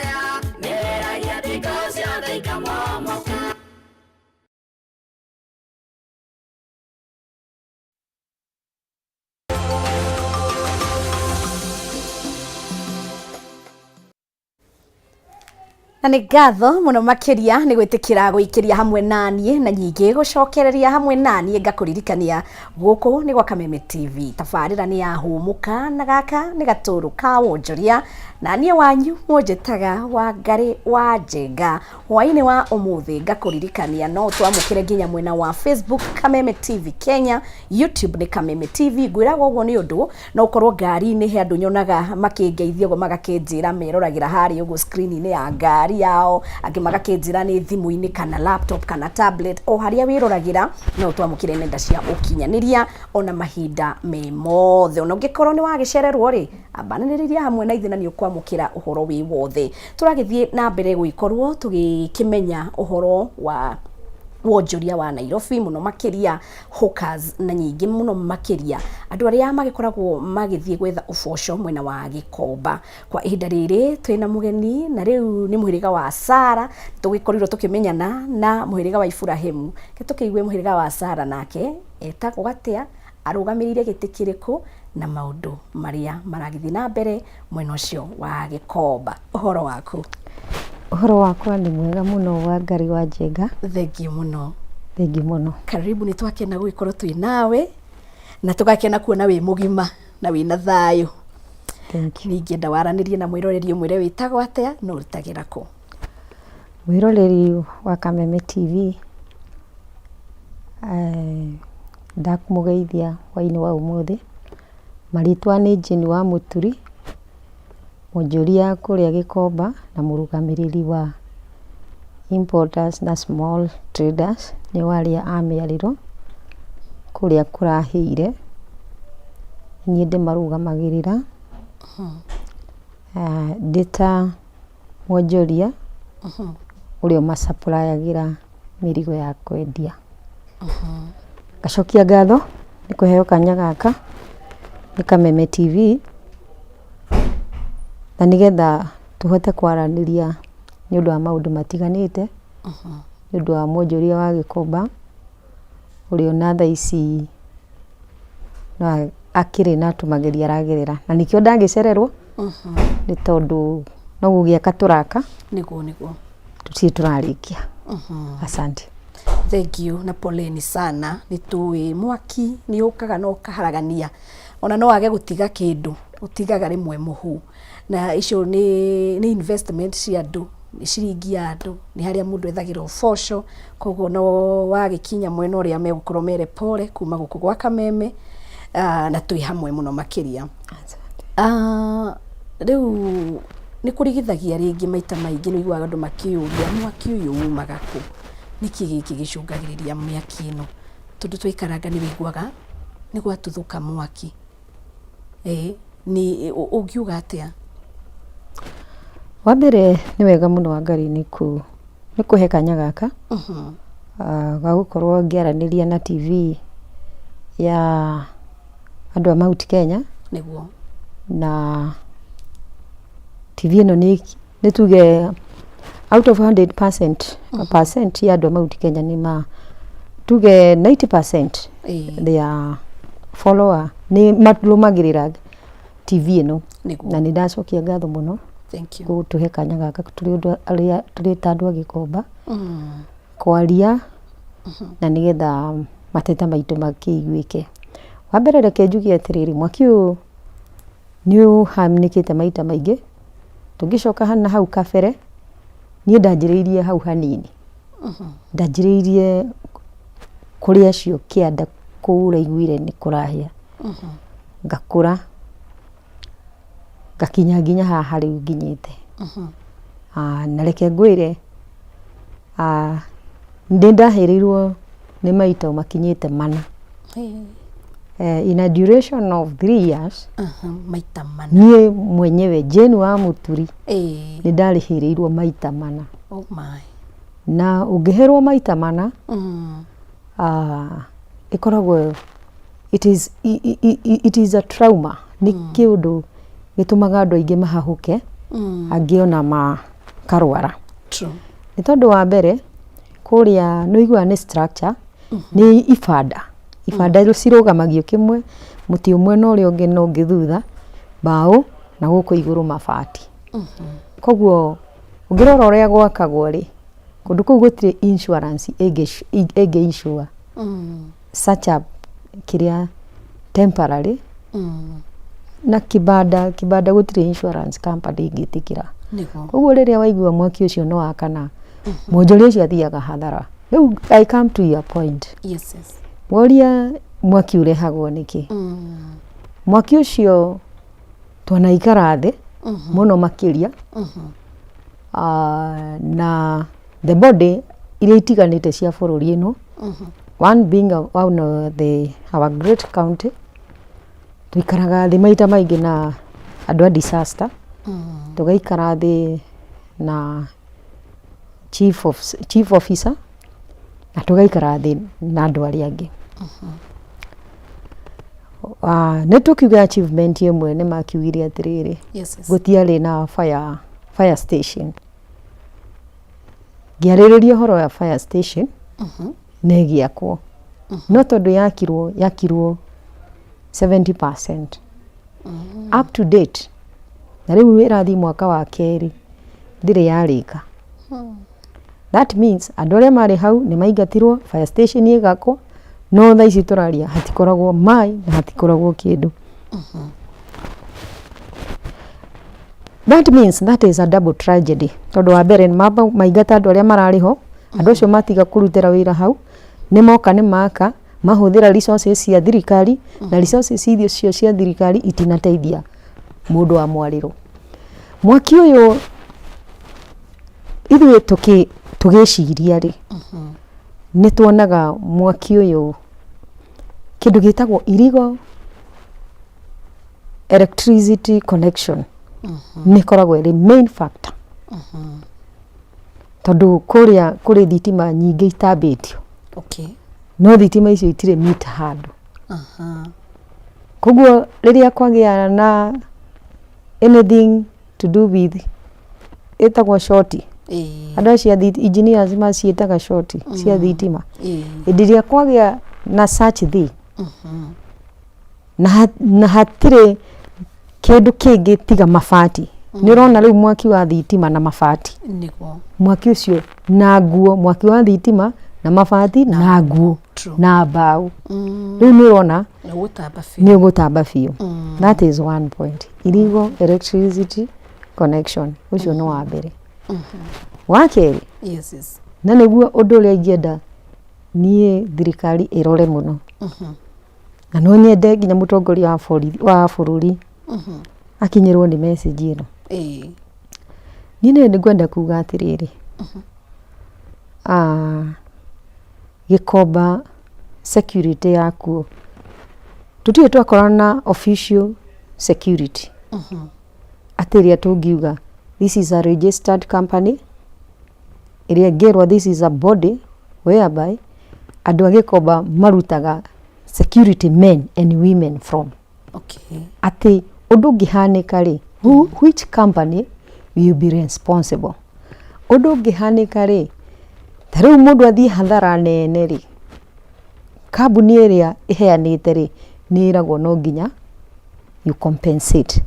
Na nĩ ngatho mũno makĩria nĩ gwĩtĩkĩra gũikĩria hamwe naniĩ na nyingĩ gũcokereria hamwe naniĩ ngakũririkania gũkũ nĩ gwa Kameme TV. Tabarĩra nĩ ya Hũmũka na gaka nĩ gatũrũ ka wonjoria na niĩ wanyu mũnjĩtaga Wangarĩ wa Njenga. Hwaĩ-inĩ wa ũmũthĩ ngakũririkania no twamũkĩre nginya mwena wa Facebook Kameme TV Kenya, YouTube nĩ Kameme TV. Ngwĩraga ũguo nĩ ũndũ no ũkorwo ngari-inĩ he andũ nyonaga makĩngeithia ũguo magakĩnjĩra meroragĩra harĩa ũguo screen-inĩ ya ngari yao, angĩ magakĩnjĩra nĩ thimũ-inĩ kana laptop kana tablet, o harĩa wĩroragĩra no twamũkĩre nenda cia ũkinyanĩria ona mahinda me mothe. Ona ũngĩkorwo nĩ wagĩcererwo rĩ, ambanĩrĩria hamwe na ithuĩ na nĩ ũkwamũkĩra ũhoro wĩ wothe. Tũragĩthiĩ na mbere gũgĩkorwo tũgĩkĩmenya ũhoro wa wonjoria wa Nairobi mũno makĩria hawkers na nyingĩ mũno makĩria andũ arĩa magĩkoragwo magĩthiĩ gwetha ũboco mwena wa Gĩkomba. Kwa ihinda rĩrĩ twĩna mũgeni na rĩu nĩ mũhĩrĩga wa Sara, tũgĩkorirwo tũkĩmenyana na mũhĩrĩga wa Iburahĩmu. Reke tũkĩigue mũhĩrĩga wa Sara nake etagwo atĩa, arũgamĩrĩire gĩtĩ kĩrĩkũ na maũndũ marĩa maragĩthiĩ na mbere mwena ũcio wa Gĩkomba. Ũhoro waku? Ũhoro wakwa nĩ mwega mũno Wangari wa Njenga. Thengiũ mũno. Thengiũ mũno. Karibu, nĩ twakena gũgĩkorwo twĩ nawe na tũgakena kuona wĩ mũgima na wĩna thayũ. Thank you. Ningĩenda waranĩrie na mwĩroreri ũmwĩre wĩtagwo atĩa na ũrutagĩra kũ. Mwĩroreri wa Kameme TV, ndamũgeithia hwainĩ wa ũmũthĩ. Marĩtwa nĩ Jane wa Mũturi, mwonjoria kũrĩa Gĩkomba na mũrũgamĩrĩri wa importers na small traders nĩo arĩa a mĩarĩro kũrĩa kũrahĩire, niĩ ndĩmarũgamagĩrĩra ndĩ ta mwonjoria ũrĩa ũmacapurayagĩra mĩrigo ya kwendia. Ngacokia ngatho nĩ kũheo kanya gaka nĩ Kameme TV na nĩgetha tũhote kwaranĩria nĩ ũndũ wa maũndũ matiganĩte, nĩ ũndũ wa mwonjoria wa Gĩkomba ũrĩa ona thaa ici no akĩrĩ na tũmagerio aragerera, na nĩkĩo ndagĩcererwo nĩ tondũ no gũgĩaka tũraka. Nĩguo nĩguo. Tũtirĩ tũrarĩkia. Asante. Thank you na poleni sana. Nĩ tũĩ mwaki nĩ ũkaga na ũkaharagania, ona no wage gũtiga kĩndũ, ũtigaga rĩmwe mũhu, na icio nĩ investment cia andũ, nĩ ciringi ya andũ, nĩ harĩa mũndũ ethagĩra ũboco, koguo no wagĩkinya mwena ũrĩa megũkorwo mere pole kuma gũkũ gwa Kameme, na twĩ hamwe mũno makĩria. Rĩu nĩ kũrigithagia rĩngĩ maita maingĩ nĩ ũiguaga andũ makĩũria mwaki ũyũ umaga kũ, nĩkĩ gĩkĩ gĩcũngagĩrĩria mĩaki ĩno, tondũ twaikaranga nĩ wĩiguaga nĩ gwatuthũka mwaki. Nĩ ũngiuga atĩa? Wa mbere nĩ wega mũno Wangari nĩ kũhe kanya gaka ga gũkorwo ngĩaranĩria na TV ya andũ a Mount Kenya. Nĩguo. Na TV ĩno nĩ tuge out of 100% percent ya andũ a Mount Kenya nĩ ma tuge 90% they are follower, nĩ marũmagĩrĩra TV ĩno. Nĩguo. Na nĩ ndacokia ngatho mũno Thank you. gũtũhe kanya gaka tũrĩ andũ arĩa tũrĩ ta andũ a Gĩkomba kwaria na nĩgetha mateta maitũ makĩiguĩke. Wa mbere reke njuge atĩrĩrĩ, mwaki ũyũ nĩ ũhanĩkĩte maita maingĩ. Tũngĩcoka na hau kabere, niĩ ndanjĩrĩirie hau hanini. Ndanjĩrĩirie kũrĩ acio kĩanda kũu ũraiguire nĩ kũrahĩa. Ngakũra ngakinya nginya haha rĩu nginyĩte. Ah, na reke ngwĩre ah, ndĩ ndahĩrĩirwo nĩ maito makinyĩte mana eh, in a duration of 3 years. Aha, maita mana. Niĩ mwenyewe Jane wa Mũturi nĩ ndarĩhĩrĩirwo maita mana. Oh my. Na ũngĩherwo maita mana, ah, ĩkoragwo it is a trauma, nĩ kĩũndũ gĩtũmaga andũ aingĩ mahahũke, angĩ ona makarwara. Nĩ tondũ wa mbere kũrĩa nĩ ũiguaga nĩ structure, nĩ ibanda, ibanda cirũgamagio kĩmwe, mũtĩ ũmwe na ũrĩa ũngĩ na ũngĩ thutha, mbaũ na gũkũ igũrũ mabati. Koguo ũngĩrora ũrĩa gwakagwo rĩ, kũndũ kũu gũtirĩ insurance ĩngĩ insure such a kĩrĩa temporary na kibanda kibanda, gũtirĩ insurance company ĩngĩtĩkĩra. Koguo rĩrĩa waigua mwaki ũcio nĩ wakana, mwonjoria ũcio athiaga hathara. Rĩu I come to your point. Yes. Woria mwaki ũrehagwo nĩkĩ? Mwaki ũcio twanaikara thĩ mũno makĩria, ah, na the body iria itiganĩte cia bũrũri ĩno, one being one of the our great county, tũikaraga thĩ maita maingĩ na andũ a disaster, tũgaikara thĩ na chief officer na tũgaikara thĩ na andũ arĩa angĩ. Ah, nĩ tũkiuga achievement ĩmwe nĩ makiugire atĩrĩrĩ, gũtiarĩ na fire station. Ngĩarĩrĩria ũhoro wa fire station na ĩgĩakwo, no tondũ yakirwo 70% up to date, na rĩu ĩrathiĩ mwaka wa kerĩ ndĩrĩ yarĩka. That means andũ arĩa marĩ hau nĩ maingatirwo, fire station ĩgakwo, no thaa ici tũraria hatikoragwo maĩ na hatikoragwo kĩndũ. That means that is a double tragedy, tondũ wa mbere nĩ mamba maingata andũ arĩa mararĩ ho, andũ acio matiga kũrutĩra wĩra hau, nĩ moka nĩ maka mahũthĩra resources cia thirikari, na resources icio cia thirikari itinateithia mũndũ wa mwarĩro. Mwaki ũyũ ithuĩ tũgĩciria rĩ, nĩ tuonaga mwaki ũyũ kĩndũ gĩtagwo illegal electricity connection nĩ ĩkoragwo ĩrĩ main factor, tondũ kũrĩa kũrĩ thitima nyingĩ itambĩtio, no thitima icio itirĩ mita handũ. Koguo rĩrĩa kwagĩa na anything to do with ĩtagwo short, andũ acio a engineers maciĩtaga short cia thitima, hĩndĩ ĩrĩa kwagĩa na such thing na hatirĩ kĩndũ kĩngĩ tiga mabati, nĩ ũrona rĩu mwaki wa thitima na mabati, mwaki ũcio na nguo, mwaki wa thitima na mabati na nguo na mbaũ, rĩu nĩ ũrona Nĩ ũgũtamba biũ. Nĩ ũgũtamba biũ. That is one point, illegal electricity connection, ũcio nĩ wa mbere. Wa kerĩ, na nĩguo ũndũ ũrĩa ingĩenda niĩ thirikari ĩrore mũno, na no nyende nginya mũtongoria wa bũrũri akinyĩrwo nĩ message ĩno. Niĩ nĩ ngwenda kuga atĩrĩrĩ, ah, Gĩkomba security yakuo tũtirĩ twakorana na official security atĩ ĩrĩa tũngiuga this is a registered company, ĩrĩa ĩngĩrwo this is a body whereby andũ a Gĩkomba marutaga security men and women from, atĩ ũndũ ũngĩhanĩka rĩ, which company will be responsible? Ũndũ ũngĩhanĩka rĩ, ta rĩu mũndũ athiĩ hathara nene rĩ, kambuni ĩrĩa ĩheanĩte rĩ, nĩ ĩragwo no nginya you compensate.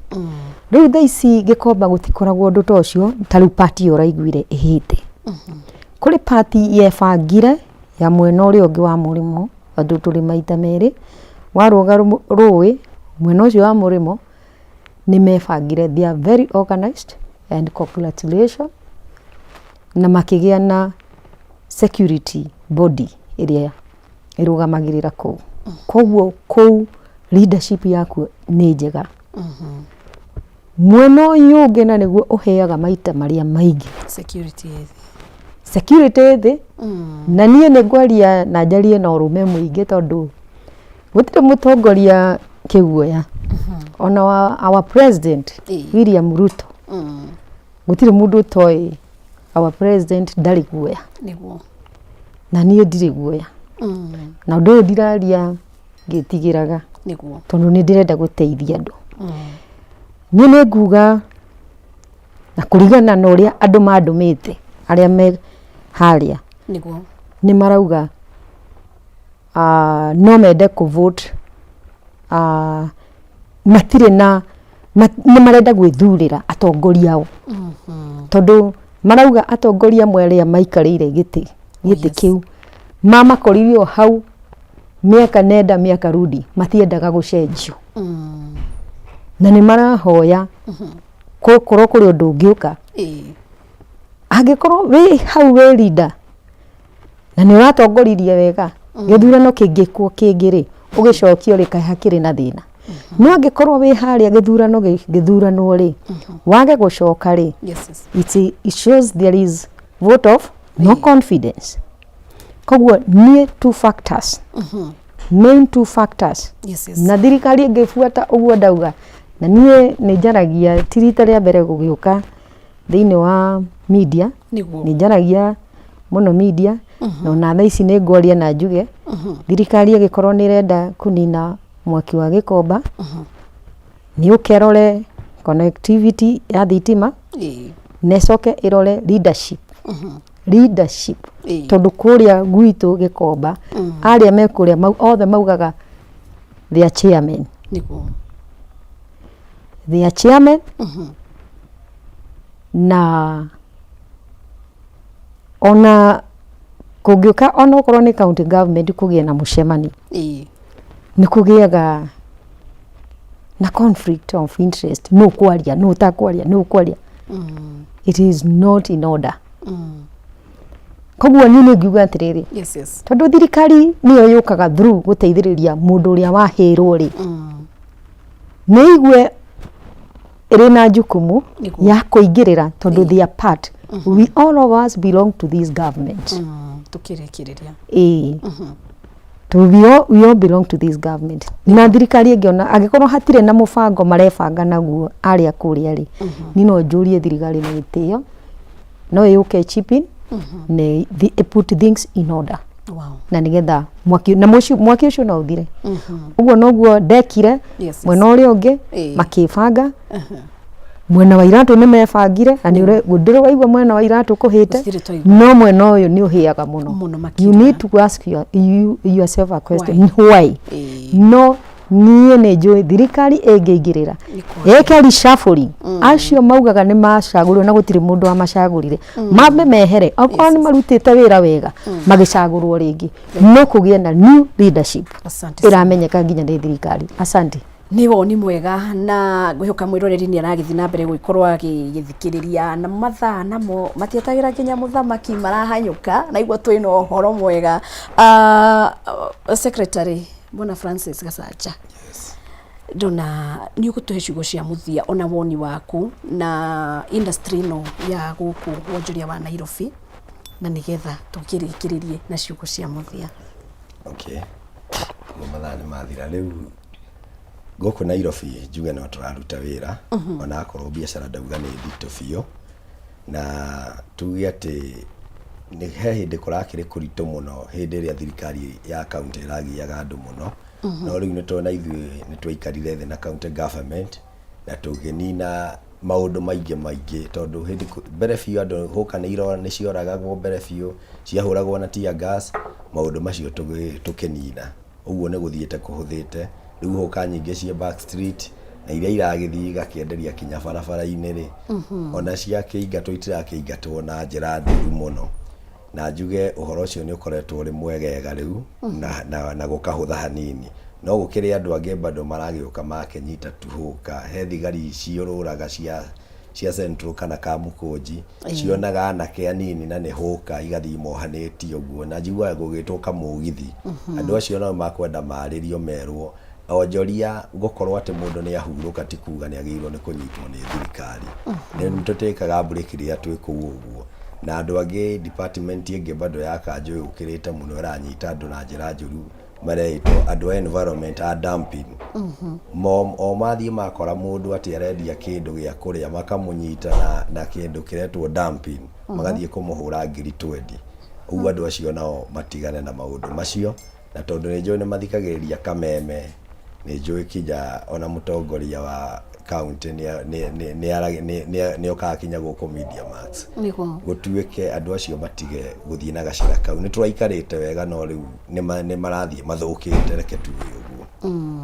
Rĩu thaa ici Gĩkomba gũtikoragwo ũndũ ta ũcio. Ta rĩu pati ĩyo ũraiguire ĩhĩte, kũrĩ pati yebangire ya mwena ũrĩa ũngĩ wa mũrĩmo, tondũ tũrĩ maita merĩ warũga rũĩ, mwena ũcio wa mũrĩmo nĩ mebangire, they are very organized and congratulations, na makĩgĩa na security body ĩrĩa ĩrũgamagĩrĩra kũu. Koguo kũu leadership yakuo nĩ njega. Mwena ũyũ ũngĩ na nĩguo ũheaga maita marĩa maingĩ. Security ĩ thĩ. Security ĩ thĩ. Na niĩ nĩ ngwaria na njarie na ũrũme mũingĩ tondũ gũtirĩ mũtongoria kĩguoya. Ona wa, our president William Ruto gũtirĩ mũndũ ũtoĩ our president ndarĩ guoya. Nĩguo. Na niĩ ndirĩ guoya. Na ũndũ ũyũ ndiraria ngĩtigĩraga. Nĩguo. Tondũ nĩ ndĩrenda gũteithia andũ. Niĩ nĩ nguga na kũringana na ũrĩa andũ mandũmĩte arĩa me harĩa. Nĩguo. Nĩ marauga no mende kũ vote matirĩ na nĩ marenda gwĩthurĩra atongoria ao. Tondũ marauga atongoria amwe arĩa maikarĩire gĩtĩ gĩtĩ kĩu mamakorire o hau mĩaka nenda mĩaka rudi matiendaga gũcenjio. Na nĩ marahoya gũkorwo kũrĩ ũndũ ũngĩũka. Angĩkorwo wĩ hau wĩ leader na nĩ ũratongoririe wega gĩthurano kĩngĩkwo kĩngĩ rĩ ũgĩcokio rĩ kaĩ hakĩrĩ na thĩna. No angĩkorwo wĩ harĩa gĩthurano gĩthuranwo rĩ wage gũcoka rĩ it shows there is vote of no confidence. Koguo niĩ two factors main two factors na thirikari ĩngĩbuata ũguo ndauga na niĩ nĩ njaragia ti rita rĩa mbere gũgĩũka thĩinĩ wa media nĩ njaragia mũno media na ona thaa ici nĩ ngwaria na njuge thirikari ĩgĩkorwo nĩ ĩrenda kũnina mwaki wa Gĩkomba nĩ ũke ĩrore connectivity ya thitima na ĩcoke ĩrore leadership leadership tondũ kũrĩa gwitũ Gĩkomba arĩa me kũrĩa othe maugaga they are chairman. They are chairman na ona kũngĩũka ona okorwo nĩ county government kũgĩe na mũcemanio nĩ kũgĩaga na conflict of interest nũ kwaria nũ ũtakwaria nũ kwaria it is not in order. Koguo niĩ nĩ ngiuga atĩrĩrĩ tondũ thirikari nĩyo yũkaga through gũteithĩrĩria mũndũ ũrĩa wahĩrwo rĩ nĩ igue ĩrĩ na jukumu ya kũingĩrĩra tondũ they are part we all of us belong to this government. Tukĩrĩkĩrĩria. Ĩĩ we all belong to this government na thirikari ĩngĩona angĩkorwo hatirĩ na mũbango marebanga naguo arĩa kũrĩa rĩ niĩ no njũrie thirikari na gĩtĩo no ĩũke chip in na put things in order. Na nĩgetha mwaki na mwaki ũcio no ũthire. Ũguo noguo ndekire mwena ũrĩa ũngĩ makĩbanga mwena wa iratũ nĩ mebangire na nĩ ndũrĩ waigua mwena wa iratũ kũhĩte no mwena ũyũ nĩ ũhĩaga mũno. You need to ask yourself a question why? No niĩ nĩ njũĩ thirikari ĩngĩingĩrĩra ĩke reshuffling acio maugaga nĩ macagũrirwo na gũtirĩ mũndũ wamacagũrire mambe mehere okorwo nĩ marutĩte wĩra wega magĩcagũrwo rĩngĩ no kũgĩe na new leadership ĩramenyeka nginya nĩ thirikari. Asante. Nĩ woni mwega na ngwĩhoka mwĩroreri nĩ aragĩthiĩ na mbere gũgĩkorwo agĩgĩthikĩrĩria na mathaa namo matietagĩra nginya mũthamaki marahanyũka na igua twĩna ũhoro mwega. Secretary Bwana Francis Gacaca ndona nĩ ũgũtũhe ciugo cia mũthia ona woni waku na industry ĩno ya gũkũ wonjoria wa Nairobi na nĩgetha tũkĩrĩkĩrĩrie na ciugo cia mũthia. Okay. Mathaa nĩ mathira rĩu gũkũ Nairobi njuge no tũraruta wĩra ona akorwo biacara ndauga nĩ nditũ biũ na tuge atĩ nĩ he hĩndĩ kũrakĩrĩ kũritũ mũno hĩndĩ ĩrĩa thirikari ya county ĩragiaga andũ mũno no rĩu nĩ tuona ithuĩ nĩ twaikarire thĩ na county government na tũkĩnina maũndũ maingĩ maingĩ tondũ hĩndĩ mbere biũ andũ hũka nĩ cioragagwo mbere biũ ciahũragwo na tear gas maũndũ macio tũkĩnina ũguo nĩ gũthiĩte kũhũthĩte rĩu hũka nyingĩ ciĩ back street na iria iragĩthiĩ igakĩenderia kinya barabara-inĩ rĩ ona ciakĩingatwo itirakĩingatwo na njĩra ndũru mũno na njuge ũhoro ũcio nĩ ũkoretwo ũrĩ mwegega rĩu na gũkahũtha hanini no gũkĩrĩ andũ angĩ bado maragĩũka makĩnyita tu hũka he thigari ciũrũraga cia Central kana Kamũkũnji cionaga anake anini na nĩ hũka igathiĩ mohanĩtie ũguo na njiguaga gũgĩtwo kamũgithi andũ acio nao makwenda marĩrio merwo Onjoria gũkorwo atĩ mũndũ nĩ ahurũka ti kuga nĩ agĩrĩirwo nĩ kũnyitwo nĩ thirikari. Nĩ tũtĩkaga break rĩrĩa twĩ kũu ũguo. Na andũ angĩ department ĩngĩ bado ya kanjũ yũkĩrĩte mũno ĩranyita andũ na njĩra njũru mareĩtwo andũ a environment a dumping. Mo o mathiĩ makora mũndũ atĩ arendia kĩndũ gĩa kũrĩa makamũnyita na kĩndũ kĩretwo dumping magathiĩ kũmũhũra ngiri twendi. Ũguo andũ acio nao matigane na maũndũ macio na tondũ nĩ njũĩ nĩ mathikagĩrĩria kameme, nĩ njũĩ kinya ona mũtongoria wa county nĩ okaga kinya gũkũ Media Max. Gũtuĩke andũ acio matige gũthiĩ na gacĩra kau. Nĩ tũraikarĩte wega no rĩu nĩ marathiĩ mathũkĩte reke tuge ũguo.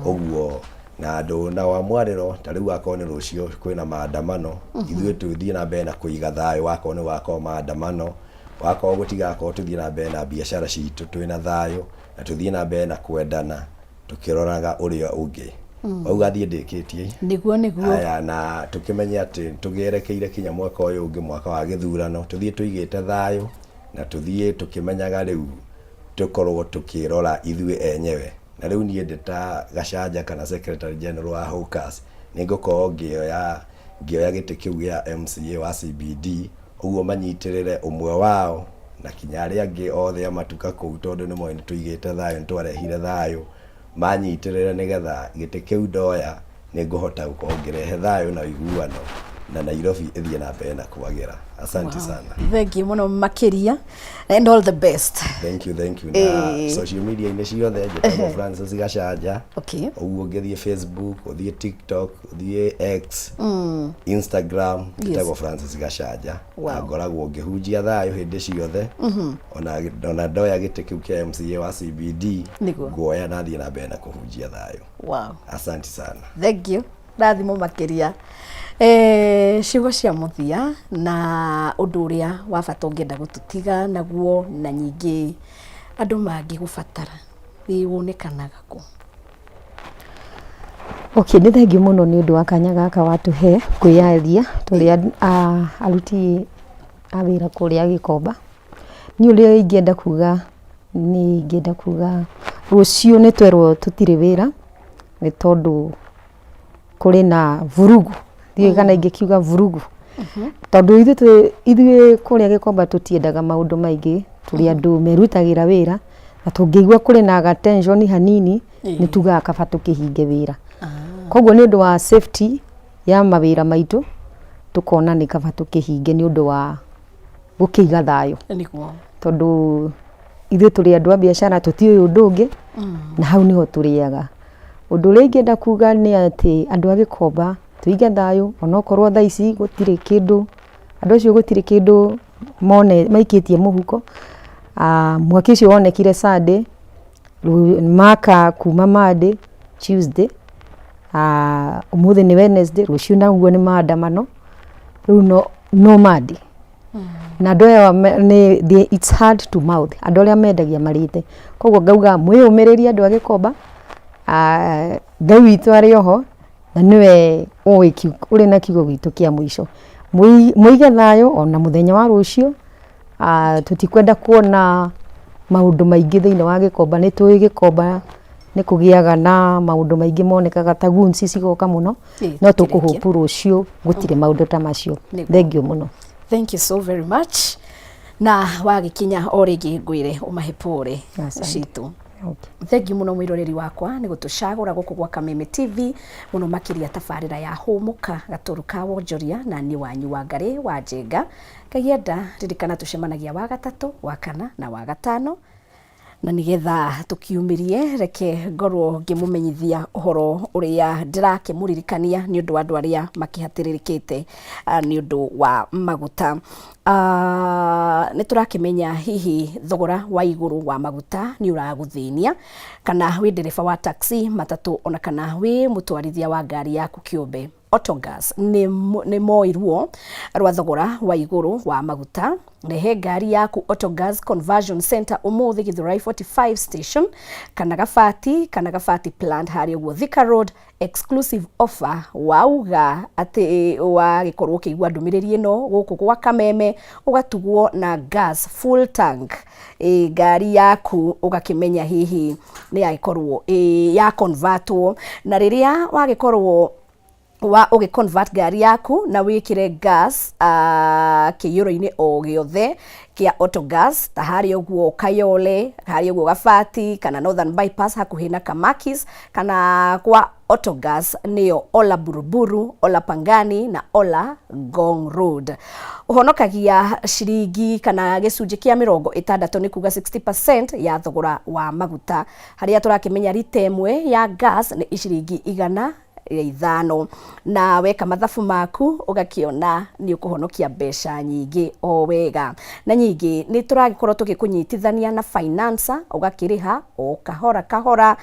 Ũguo na andũ nao a mwarĩro ta rĩu akorwo nĩ rũciũ kwĩna maandamano, ithuĩ tũthiĩ na mbere na kũiga thayũ wakorwo nĩ gũgakorwo maandamano, wakorwo gũtigakorwo tũthiĩ na mbere na biacara citũ twĩna thayũ na tũthiĩ na mbere na kwendana tũkĩroraga ũrĩa ũngĩ. Wauga thiĩ ndĩkĩtie. Nĩguo nĩguo. Aya na tũkĩmenye atĩ tũgĩerekeire kinya mwaka ũyũ ũngĩ mwaka wa gĩthurano tũthiĩ tũigĩte thayũ na tũthiĩ tũkĩmenyaga rĩu tũkorwo tũkĩrora ithuĩ enyewe. Na rĩu niĩ ndĩ ta Gachanja kana Secretary General wa Hawkers nĩ ngũkorwo ngĩoya ngĩoya gĩtĩ kĩu gĩa MCA wa CBD ũguo manyitĩrĩre ũmwe wao na kinya arĩa angĩ othe a matuka kũu tondũ nĩ moĩ nĩ tũigĩte thayũ nĩ twarehire thayũ manyitĩrĩre nĩgetha gĩtĩ kĩu ndoya nĩ ngũhota gũkorwo ngĩrehe thayũ na ũiguano na Nairobi ĩthiĩ na mbere na kwagĩra. Asante sana. Thank you mũno makĩria and all the best. Thank you, thank you. Na social media inĩ ciothe njĩtagwo Francis Gachanja. Ũguo ũngĩthiĩ Facebook, ũthiĩ TikTok, ũthiĩ X, Instagram, njĩtagwo Francis Gachanja. Na ngoragwo ngĩhunjia thayũ hĩndĩ ciothe. Ona ndoya gĩtĩ kĩu kĩa MCA wa CBD, nguoya na thiĩ na mbere na kũhunjia thayũ. Asante sana. Thank you. Rathimo makĩria. Ciugo cia mũthia na ũndũ ũrĩa wa bata ũngĩenda gũtũtiga naguo na nyingĩ andũ mangĩgũbatara ĩ wonekanaga kũ? Okay, nĩ thengiũ mũno nĩ ũndũ wa kanya gaka watũhe kwĩyaria tũrĩ aruti a wĩra kũrĩa Gĩkomba. Niĩ ũrĩa ingĩenda kuga nĩ ingĩenda kuga rũciũ nĩ twerwo tũtirĩ wĩra nĩ tondũ kũrĩ na vurugu, ndiũĩ kana ingĩkiuga vurugu, tondũ ithuĩ kũrĩa Gĩkomba tũtiendaga maũndũ maingĩ, tũrĩ andũ merutagĩra wĩra, na tũngĩigua kũrĩ na ga tension hanini, nĩ tugaga kaba tũkĩhinge wĩra. Koguo nĩ ũndũ wa safety ya mawĩra maitũ, tũkona nĩ kaba tũkĩhinge nĩ ũndũ wa gũkĩiga thayũ. Tondũ ithuĩ tũrĩ andũ a biacara tũtiũĩ ũndũ ũngĩ, na hau nĩho tũrĩaga. Ũndũ ũrĩa ingĩenda kuga nĩ atĩ andũ a Gĩkomba tũige thayũ onokorwo thaa ici gũtirĩ kĩndũ, andũ acio gũtirĩ kĩndũ maikĩtie mũhuko. Mwaki ũcio wonekire Sunday, maka kuma Monday, Tuesday, ũmũthĩ nĩ Wednesday, rũciũ naguo nĩ maandamano, rĩu no Monday. Na andũ aya nĩ it's hand to mouth, andũ arĩa mendagia marĩte. Koguo ngauga mwĩyũmĩrĩrie andũ a Gĩkomba, Ngai witũ arĩ oho, na nĩwe ũĩ ũrĩ na kiugo gitũ kĩa mũico. Mũige thayũ ona mũthenya wa rũciũ, tũtikwenda kuona maũndũ maingĩ thĩinĩ wa Gĩkomba, nĩ tũĩ Gĩkomba nĩ kũgĩaga na maũndũ maingĩ monekaga ta goons cigoka mũno, no tũkũ hope rũciũ gũtirĩ maũndũ ta macio. Thengiũ mũno. Thank you so very much. Na wagĩkinya o rĩngĩ ngwĩre ũmahe pore citũ. Thank you mũno mwĩroreri wakwa nĩ gũtũcagũra gũkũ gwa Kameme TV mũno makĩria tabarĩra ya Hũmũka gatũrũ ka wonjoria na niĩ wanyu wa Ngarĩ wa Njenga. Ngai enda ririkana tũcemanagia wa gatatũ, wa kana na wa gatano. Na nĩgetha tũkiumĩrie reke ngorwo ngĩmũmenyithia ũhoro ũrĩa ndĩrakĩmũririkania nĩ ũndũ wa andũ arĩa makĩhatĩrĩrĩkĩte nĩ ũndũ wa maguta. Nĩ tũrakĩmenya hihi thogora wa igũrũ wa maguta nĩ ũragũthĩnia, kana wĩ ndereba wa taxi, matatũ ona kana wĩ mũtwarithia wa ngari yaku kĩũmbe. Autogas nĩ moirwo rwa thogora wa igũrũ wa maguta. Rehe ngari yaku Autogas Conversion Center ũmũthĩ Githurai 45 station kana Gabati, kana Gabati plant harĩa ũguo Thika Road. Exclusive offer wauga atĩ wagĩkorwo ũkĩigua ndũmĩrĩri ĩno gũkũ gwa Kameme, ũgatugwo na gas full tank ngari yaku, ũgakĩmenya hihi nĩ yagĩkorwo ya convertwo. Na rĩrĩa wagĩkorwo wa ũgĩ convert ngari yaku na wĩkĩre gas kĩiyũro-inĩ o gĩothe kĩa Autogas ta harĩa ũguo Kayole, harĩa ũguo Gabati, kana Northern Bypass hakuhĩ na Kamakis, kana kwa Autogas nĩyo Ola Buruburu, Ola Pangani na Ola Ngong Road, ũhonokagia ciringi kana gĩcunjĩ kĩa 60, nĩ kuga 60% ya thogora wa maguta, harĩa tũrakĩmenya rita ĩmwe ya gas nĩ ciringi 105, na weka mathabu maku ũgakĩona nĩ ũkũhonokia mbeca nyingĩ o wega. Na nyingĩ nĩ tũragĩkorwo tũgĩkũnyitithania na financer, ũgakĩrĩha o kahora kahora,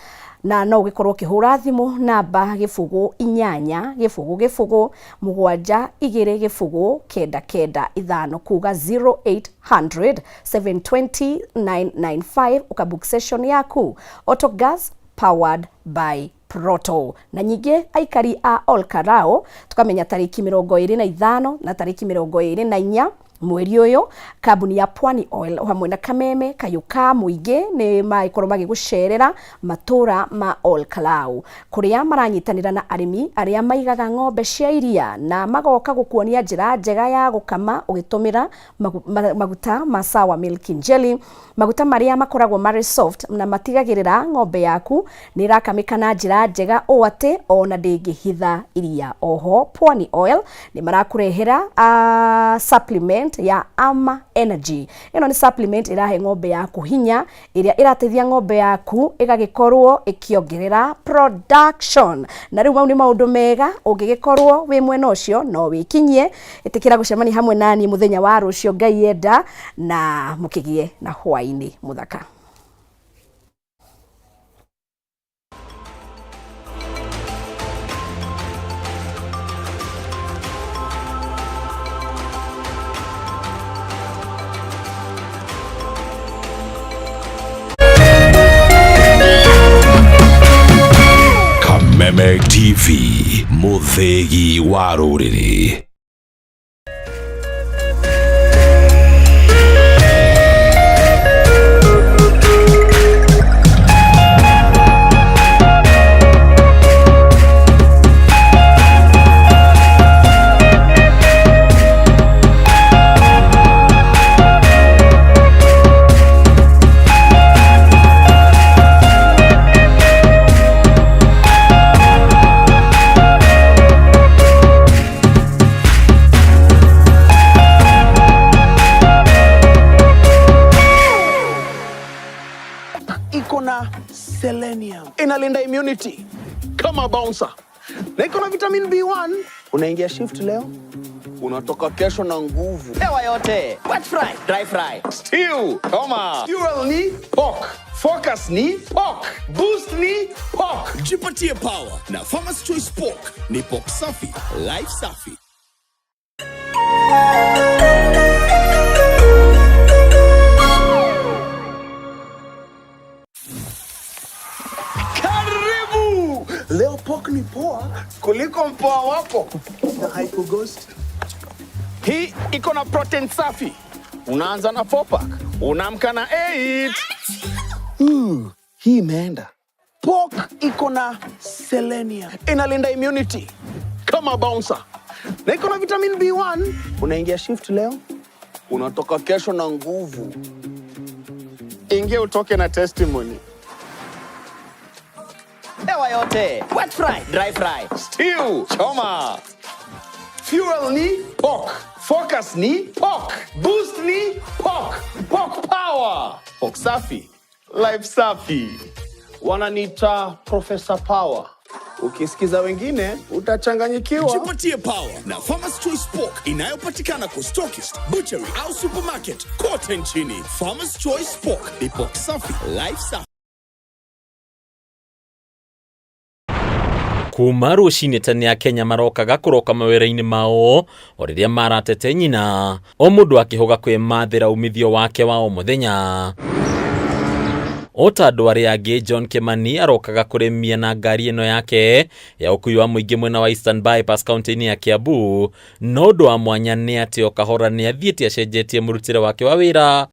na no ũgĩkorwo ũkĩhũra thimũ namba 0800 720 995, kuga 0800 720 995, ũkabook session yaku. Autogas, powered by Proto. Na nyingĩ aikari a Olkarao, tukamenya tarĩki 25 na tarĩki 24 mweri ũyũ, kambuni ya Pwani Oil hamwe na Kameme Kayũ ka Mũingĩ nĩ magĩkorwo magĩgũcerera matũra ma Olkalau, kũrĩa maranyitanĩra na arĩmi arĩa maigaga ng'ombe cia iria, na magoka gũkuonia njĩra njega ya gũkama ũgĩtũmĩra maguta ma Sawa Milk Jelly, maguta marĩa makoragwo marĩ soft na matigagĩrĩra ng'ombe yaku nĩ ĩrakamĩka na njĩra njega ũũ atĩ ona ndĩngĩhitha iria. Oho Pwani Oil nĩ marakũrehera supplement ya Ama Energy. Ĩno nĩ supplement ĩrahe ng'ombe yaku hinya, ĩrĩa ĩrateithia ng'ombe yaku ĩgagĩkorwo ĩkĩongerera production. Na rĩu mau nĩ maũndũ mega, ũngĩgĩkorwo wĩ mwena ũcio no wĩkinyie. Ĩtĩkĩra gũcemania hamwe naniĩ mũthenya wa rũciũ Ngai enda, na mũkĩgĩe na hwaĩ-inĩ mũthaka. Kameme TV, mũthĩgi wa rũrĩrĩ. Iko na selenium, inalinda immunity kama bouncer, na iko na vitamin B1. Unaingia shift leo, unatoka kesho na nguvu. Hewa yote, wet fry, dry fry, stew, choma. Fuel ni pork, focus ni pork, boost ni pork. Jipatie power na Farmer's Choice Pork. Ni pork safi, life safi. Karibu! Leo pork ni poa kuliko mpoa wako na haikughost. Hii iko na protein safi. Unaanza na 4 pack, unaamka na 8. Hii imeenda. Pork iko na selenium, inalinda immunity kama bouncer, na iko na vitamin B1. Unaingia shift leo, unatoka kesho na nguvu. Ingia utoke na testimony. Hewa yote, wet fry, dry fry, stew, choma. Fuel ni pork, focus ni pork, boost ni pork, pork power. Pork safi, life safi. Wananiita Professor Power. Ukisikiza wengine utachanganyikiwa. Jipatie power na Farmer's Choice Pork inayopatikana kwa stockist, butchery au supermarket kote nchini. Farmer's Choice Pork ni pork safi, life safi. Kuma rũcinĩ tene Akenya marokaga kũroka mawĩra-inĩ mao o rĩrĩa maratete nyina, o mũndũ akĩhũga kwĩmathĩra umithio wake wa o mũthenya. O ta andũ arĩa angĩ, John Kimani arokaga kũrĩmia na ngari ĩno yake ya ũkui wa mũingĩ mwena wa Eastern Bypass kaunti-inĩ ya Kiambu. No ũndũ wa mwanya nĩ atĩ o kahora nĩ athiĩte acenjetie mũrutĩre wake wa wĩra.